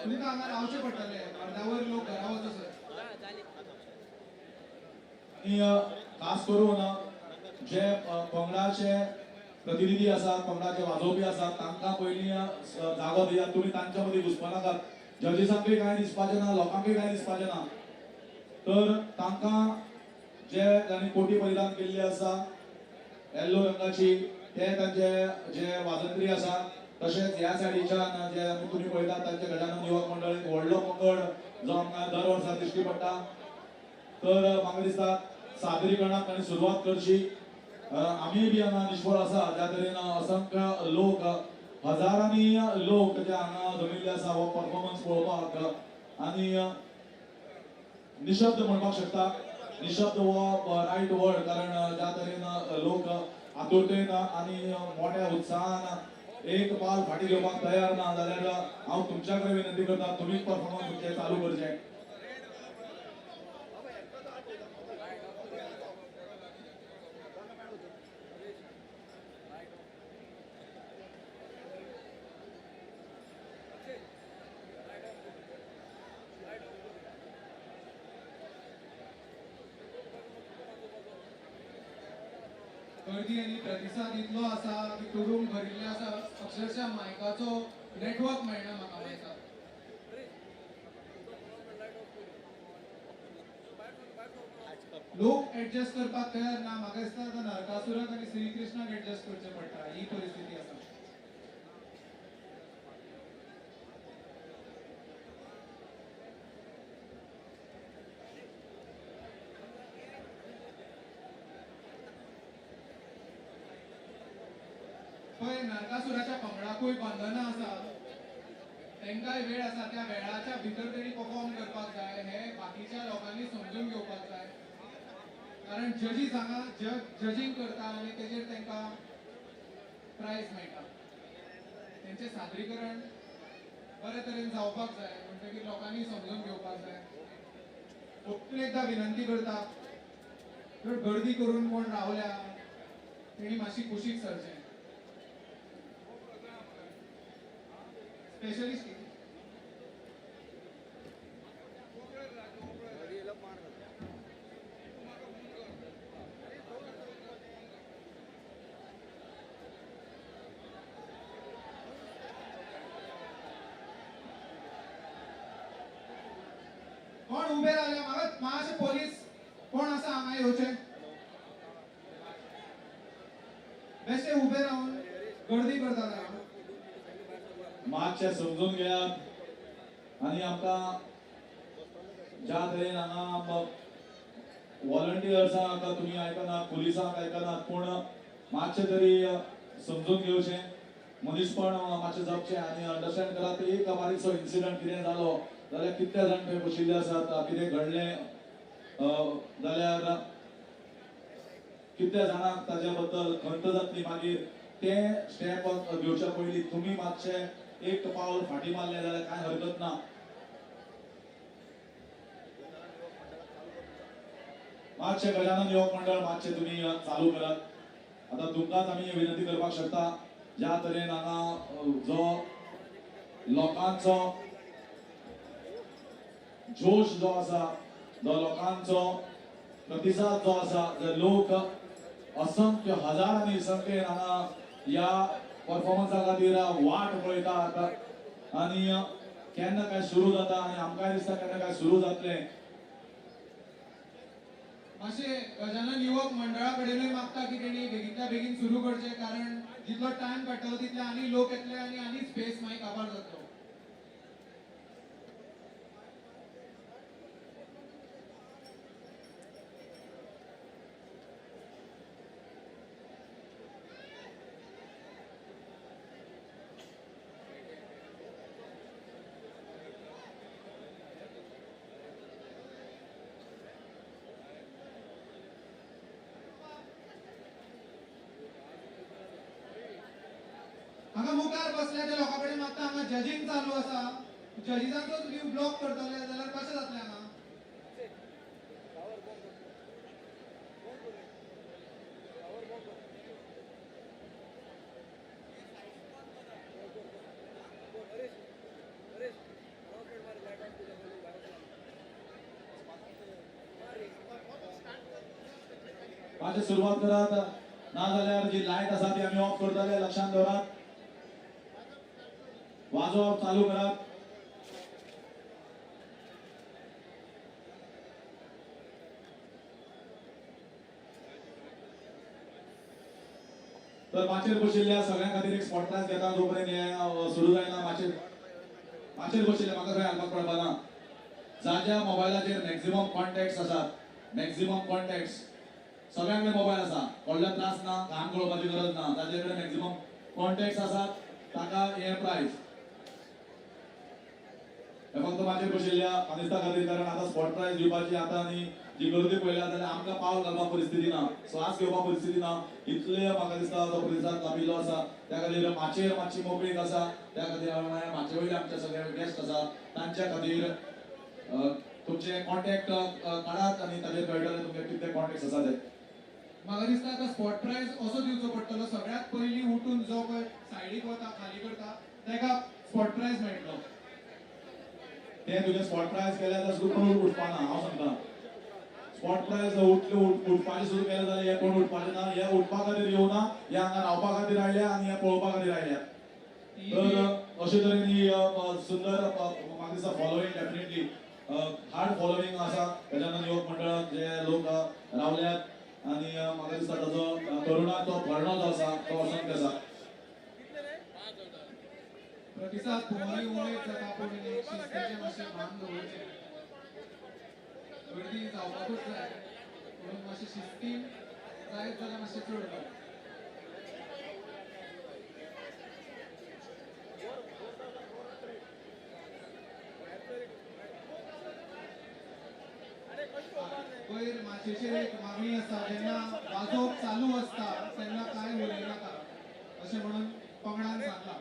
तुमकां हांगा रावचें पडटलें, अर्दावर लोक घरा वचसर. आनी खास करून जे पंगडाचे प्रतिनिधी आसात, पंगडाचे वाजोवपी आसात, तांकां पयलीं जागो दियात. तुमी तांच्या मदीं घुसपा नाकात. जजीसांकूय कांय दिसपाचें ना, लोकांकूय कांय दिसपाचें ना. तर तांकां जे तांणी कोटी परिधान केल्ली आसा येल्लो रंगाची, ते तांचे जे वाजंत्री आसा. तशेंच ह्या सायडीच्यान जे तुमी पळयतात तांचे गजानन युवक मंडळ एक व्हडलो पंगड जो आमकां दर वर्सा दिश्टी पडटा. तर म्हाका दिसता सादरीकरणाक तांणी सुरवात करची. आमी बी हांगा निश्फळ आसा ज्या तरेन असंख्य लोक, हजारांनी लोक जे हांगा जमिल्ले आसा हो परफॉर्मन्स पळोवपाक. आनी निशब्द म्हणपाक शकता, निशब्द हो रायट वर्ड, कारण ज्या तरेन लोक आतुरतेन आनी मोठ्या उत्साहान एक पाल फाटीं घेवपाक तयार ना जाल्यार हांव तुमच्या कडेन विनंती करता, तुमीच परफॉर्मन्स तुमचें चालू करचें. गर्दी आनी प्रतिसाद इतलो आसा की तुडूंब भरिल्लें आसा, अक्षरशः मायकाचो नेटवर्क मेळना म्हाका मायकाक. लोक एडजस्ट करपाक तयार ना. म्हाका दिसता आतां नरकासुराक आनी श्रीकृष्णाक एडजस्ट करचें पडटा, ही परिस्थिती आसा. पळय नरकासुराच्या पंगडाकूय बंधनां आसा, तांकांय वेळ आसा, त्या वेळाच्या भितर तेणी परफॉर्म करपाक जाय, हें बाकीच्या लोकांनी समजून घेवपाक जाय. कारण जजीस हांगा जजींग करता आनी तेजेर तांकां प्रायज मेळटा. तेंचें सादरीकरण बरे तरेन जावपाक जाय, म्हणटकीर लोकांनी समजून घेवपाक जाय. परतून एकदां विनंती करता, चड गर्दी करून कोण रावल्या तेणी मातशी कुशीक सरचें. स्पेशलिस्ट कोण उबे रावले म्हाका मातशे पोलीस कोण आसा हांगा येवचे, बेश्टे उबे रावन गर्दी करतात. मातशें समजून घेयात आनी आमकां ज्या तरेन हांगा वॉलंटियर्सांक तुमी आयकनात, पुलिसांक आयकनात, पूण मातशें तरी समजून घेवचें, मनीसपण मातशें जपचें आनी अंडरस्टँड करात. एक बारीकसो इन्सिडंट कितें जालो जाल्यार कितले जाण थंय बशिल्ले आसात, कितें घडलें जाल्यार कितल्या जाणांक ताज्या बद्दल खंत जातली. मागीर ते स्टेप घेवच्या पयलीं तुमी मातशें एक पावल फाटीं मारलें जाल्यार कांय हरकत ना. मातशें गजानन युवक मंडळ मातशें तुमी चालू करात. आतां तुमकांच आमी विनंती करपाक शकता, ज्या तरेन हांगा जो लोकांचो जोश जो आसा, जो लोकांचो प्रतिसाद जो आसा, जे लोक असंख्य हजारांनी संख्येन हांगा ह्या परफॉर्मन्सा खातीर वाट पळयतात आनी केन्ना काय सुरू जाता आनी आमकांय दिसता केन्ना काय सुरू जातलें. मातशें गजानन युवक मंडळा कडेनूय मागता की तेणी बेगीनच्या बेगीन सुरू करचें, कारण जितलो टायम काडटलो तितले आनी लोक येतले आनी आनी स्पेस मागीर काबार जातलो. हांगा मुखार बसल्या त्या लोकां कडेन मागता, हांगा जजींग चालू आसा, जजीसांचोच व्यू ब्लॉक करतले जाल्यार कशें जातलें हांगा? मातशें सुरवात करात, ना जाल्यार जी लायट आसा ती आमी ऑफ करतले, लक्षांत दवरात. वाजोवप चालू करात. तर माचयेर बशिल्ल्या सगळ्यां खातीर एक स्पॉट प्रायज घेता जोपर्यंत हें सुरू जायना. माचयेर माचयेर बशिल्ले म्हाका खंय हालपाक पडपा ना. जाज्या मोबायलाचेर मॅक्झिमम कॉन्टॅक्ट्स आसात, मॅक्झिमम कॉन्टॅक्ट्स सगळ्यां कडेन मोबायल आसा, व्हडलो त्रास ना, घाम गळोवपाची गरज ना. ताजे कडेन मॅक्झिमम कॉन्टॅक्ट्स आसात ताका हें प्रायज. हे फक्त माचयेर बशिल्ल्या मानेस्ता खातीर, कारण आतां स्पॉट प्रायज दिवपाची आतां आनी जी गर्दी पळयल्या जाल्यार आमकां पावल घालपाक परिस्थिती ना, श्वास घेवपाक परिस्थिती ना, इतले म्हाका दिसता जो प्रतिसाद लाबिल्लो आसा. त्या खातीर माचयेर मातशी मोकळीक आसा, त्या खातीर माचये वयले आमचे सगळे गेस्ट आसा तांच्या खातीर तुमचे कॉन्टॅक्ट काडात आनी ताजेर कळटलें तुमचे कितले कॉन्टॅक्ट्स आसा ते. म्हाका दिसता आतां स्पॉट प्रायज असो दिवचो पडटलो, सगळ्यांत पयलीं उठून जो पळय सायडीक वता खाली करता ताका स्पॉट प्रायज मेळटलो. ते तुजें स्पॉट प्रायज केल्यार जाल्यार सुद्दां कोण उठपाना. हांव सांगता, स्पॉट प्रायज उठले उठपाचें सुरू केलें जाल्यार हे कोण उठपाचें ना, हे उठपा खातीर येवना, हे हांगा रावपा खातीर आयल्या आनी हे पळोवपा खातीर आयल्या. तर अशे तरेन ही सुंदर म्हाका दिसता फॉलोईंग डेफिनेटली हार्ड फॉलोईंग आसा गजानन युवक मंडळाक जे लोक रावल्यात आनी म्हाका दिसता ताजो तरुणाचो भरणो जो आसा तो असंख्य आसा. प्रतिसाद तुम्हारी उमेद जाता, पूण शिस्तीचें मातशें भान दवरचें. गर्दी जावपाकूच जाय, म्हणून मातशें शिस्तीन जायत जाल्यार मातशें चड बरें. वयर माचयेचेर एक मागणी आसा, जेन्ना वाजोवप चालू आसता तेन्ना कांय उलयनाका अशें म्हणून पंगडान सांगलां.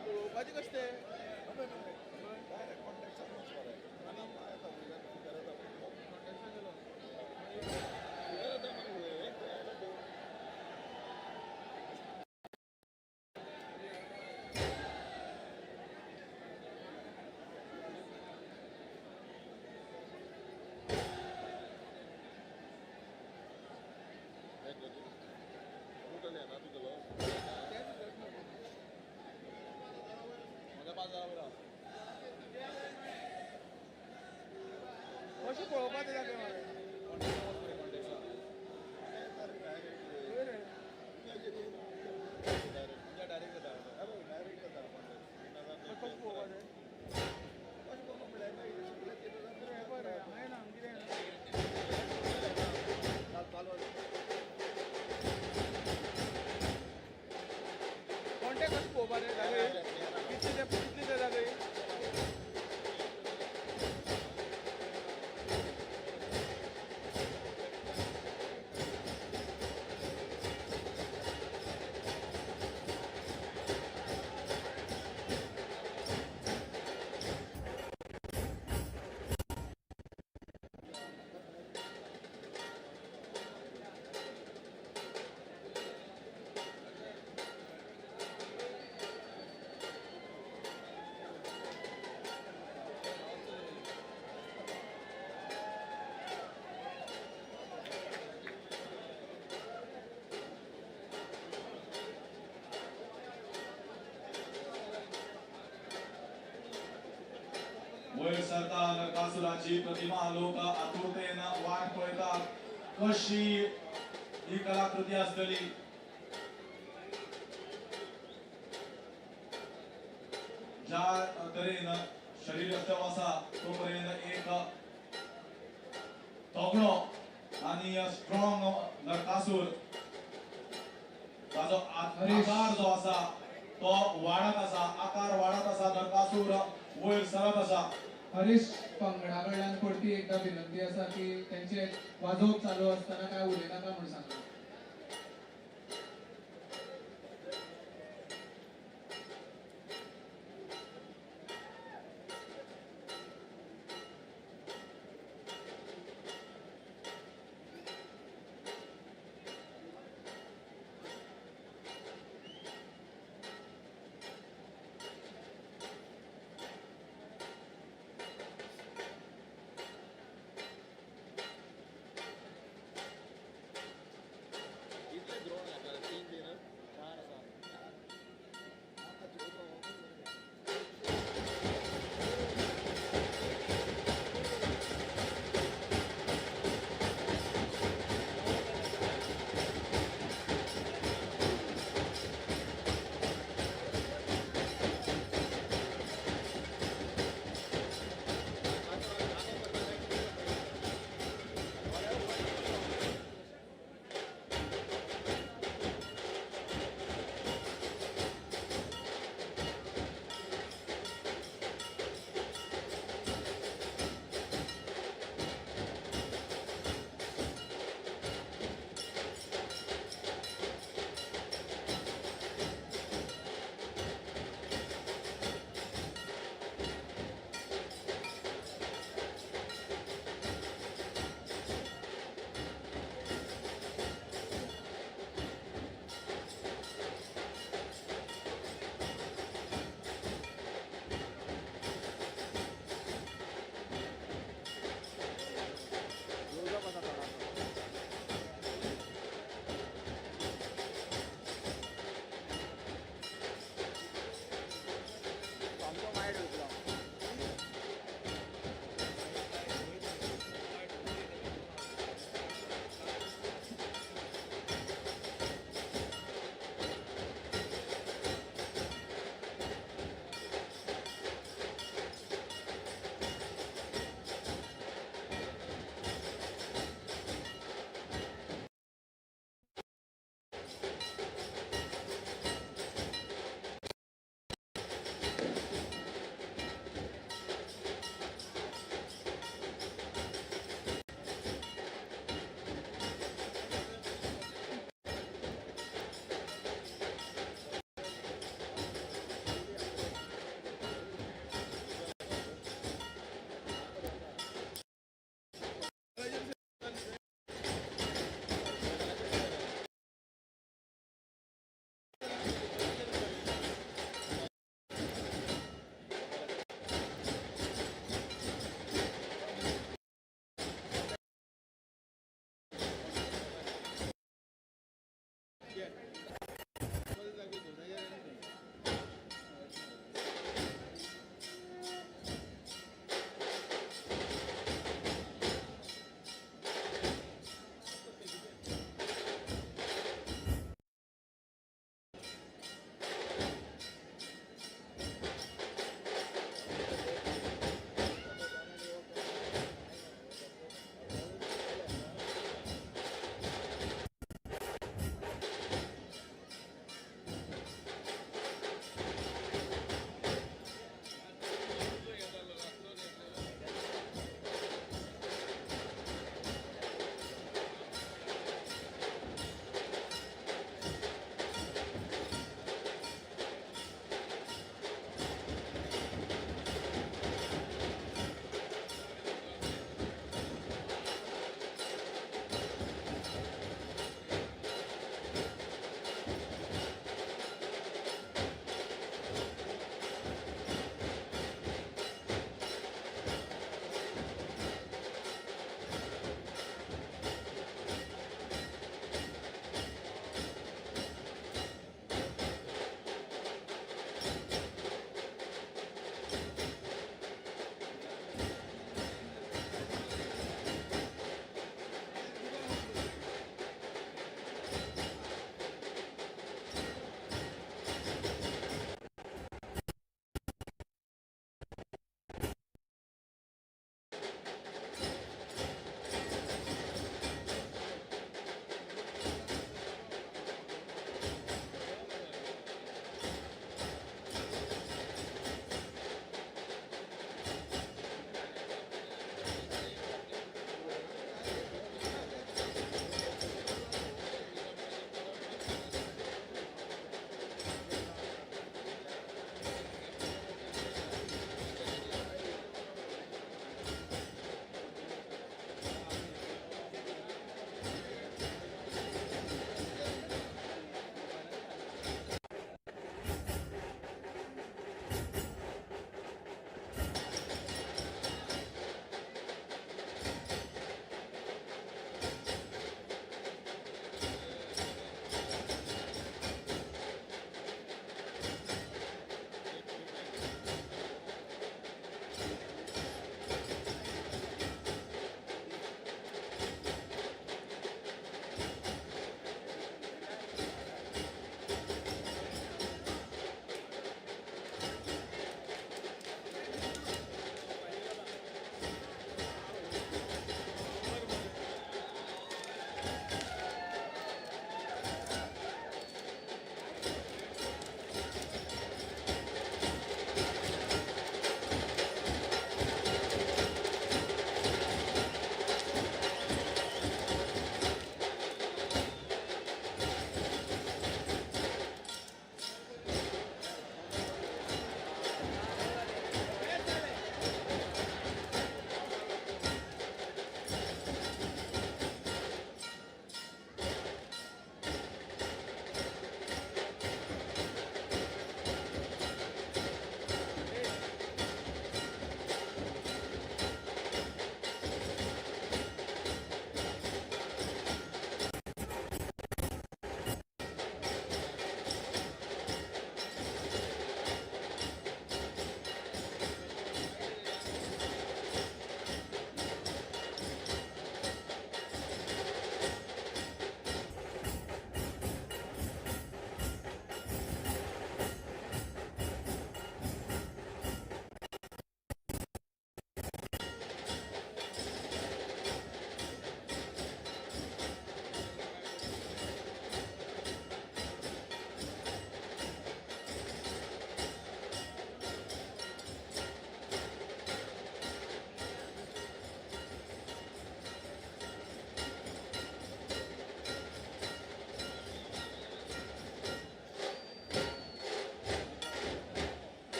वयर सरता नरकासुराची प्रतिमा. लोक आतुरतेन वाट पळयतात कशी ही कलाकृती आसतली. ज्या तरेन शरीर आसा तो पर्यंत एक तगडो आनी स्ट्रॉंग नरकासूर, ताजो आकार जो आसा तो वाडत आसा, आकार वाडत आसा, नरकासूर वयर सरत आसा. हरीश पंगडा कडल्यान परती एकदा विनंती आसा की तेंचे वाजोवप चालू आसतना काय उलयनाका म्हूण सांगा.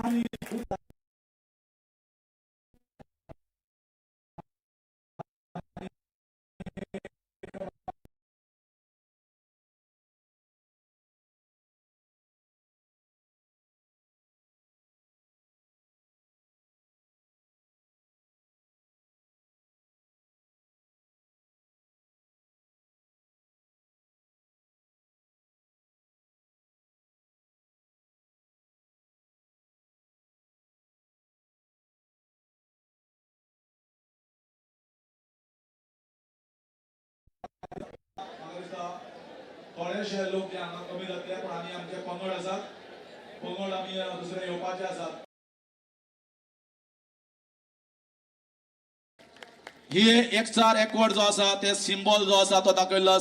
म्हाका दिसता थोडेशे लोक जे हांगा कमी जातले, पूण आमी आमचे पंगड आसात, पंगड आमी दुसरे येवपाचे आसात. ही एकचार एकवट जो आसा ते सिंबॉल जो आसा तो दाखयल्लो आसा.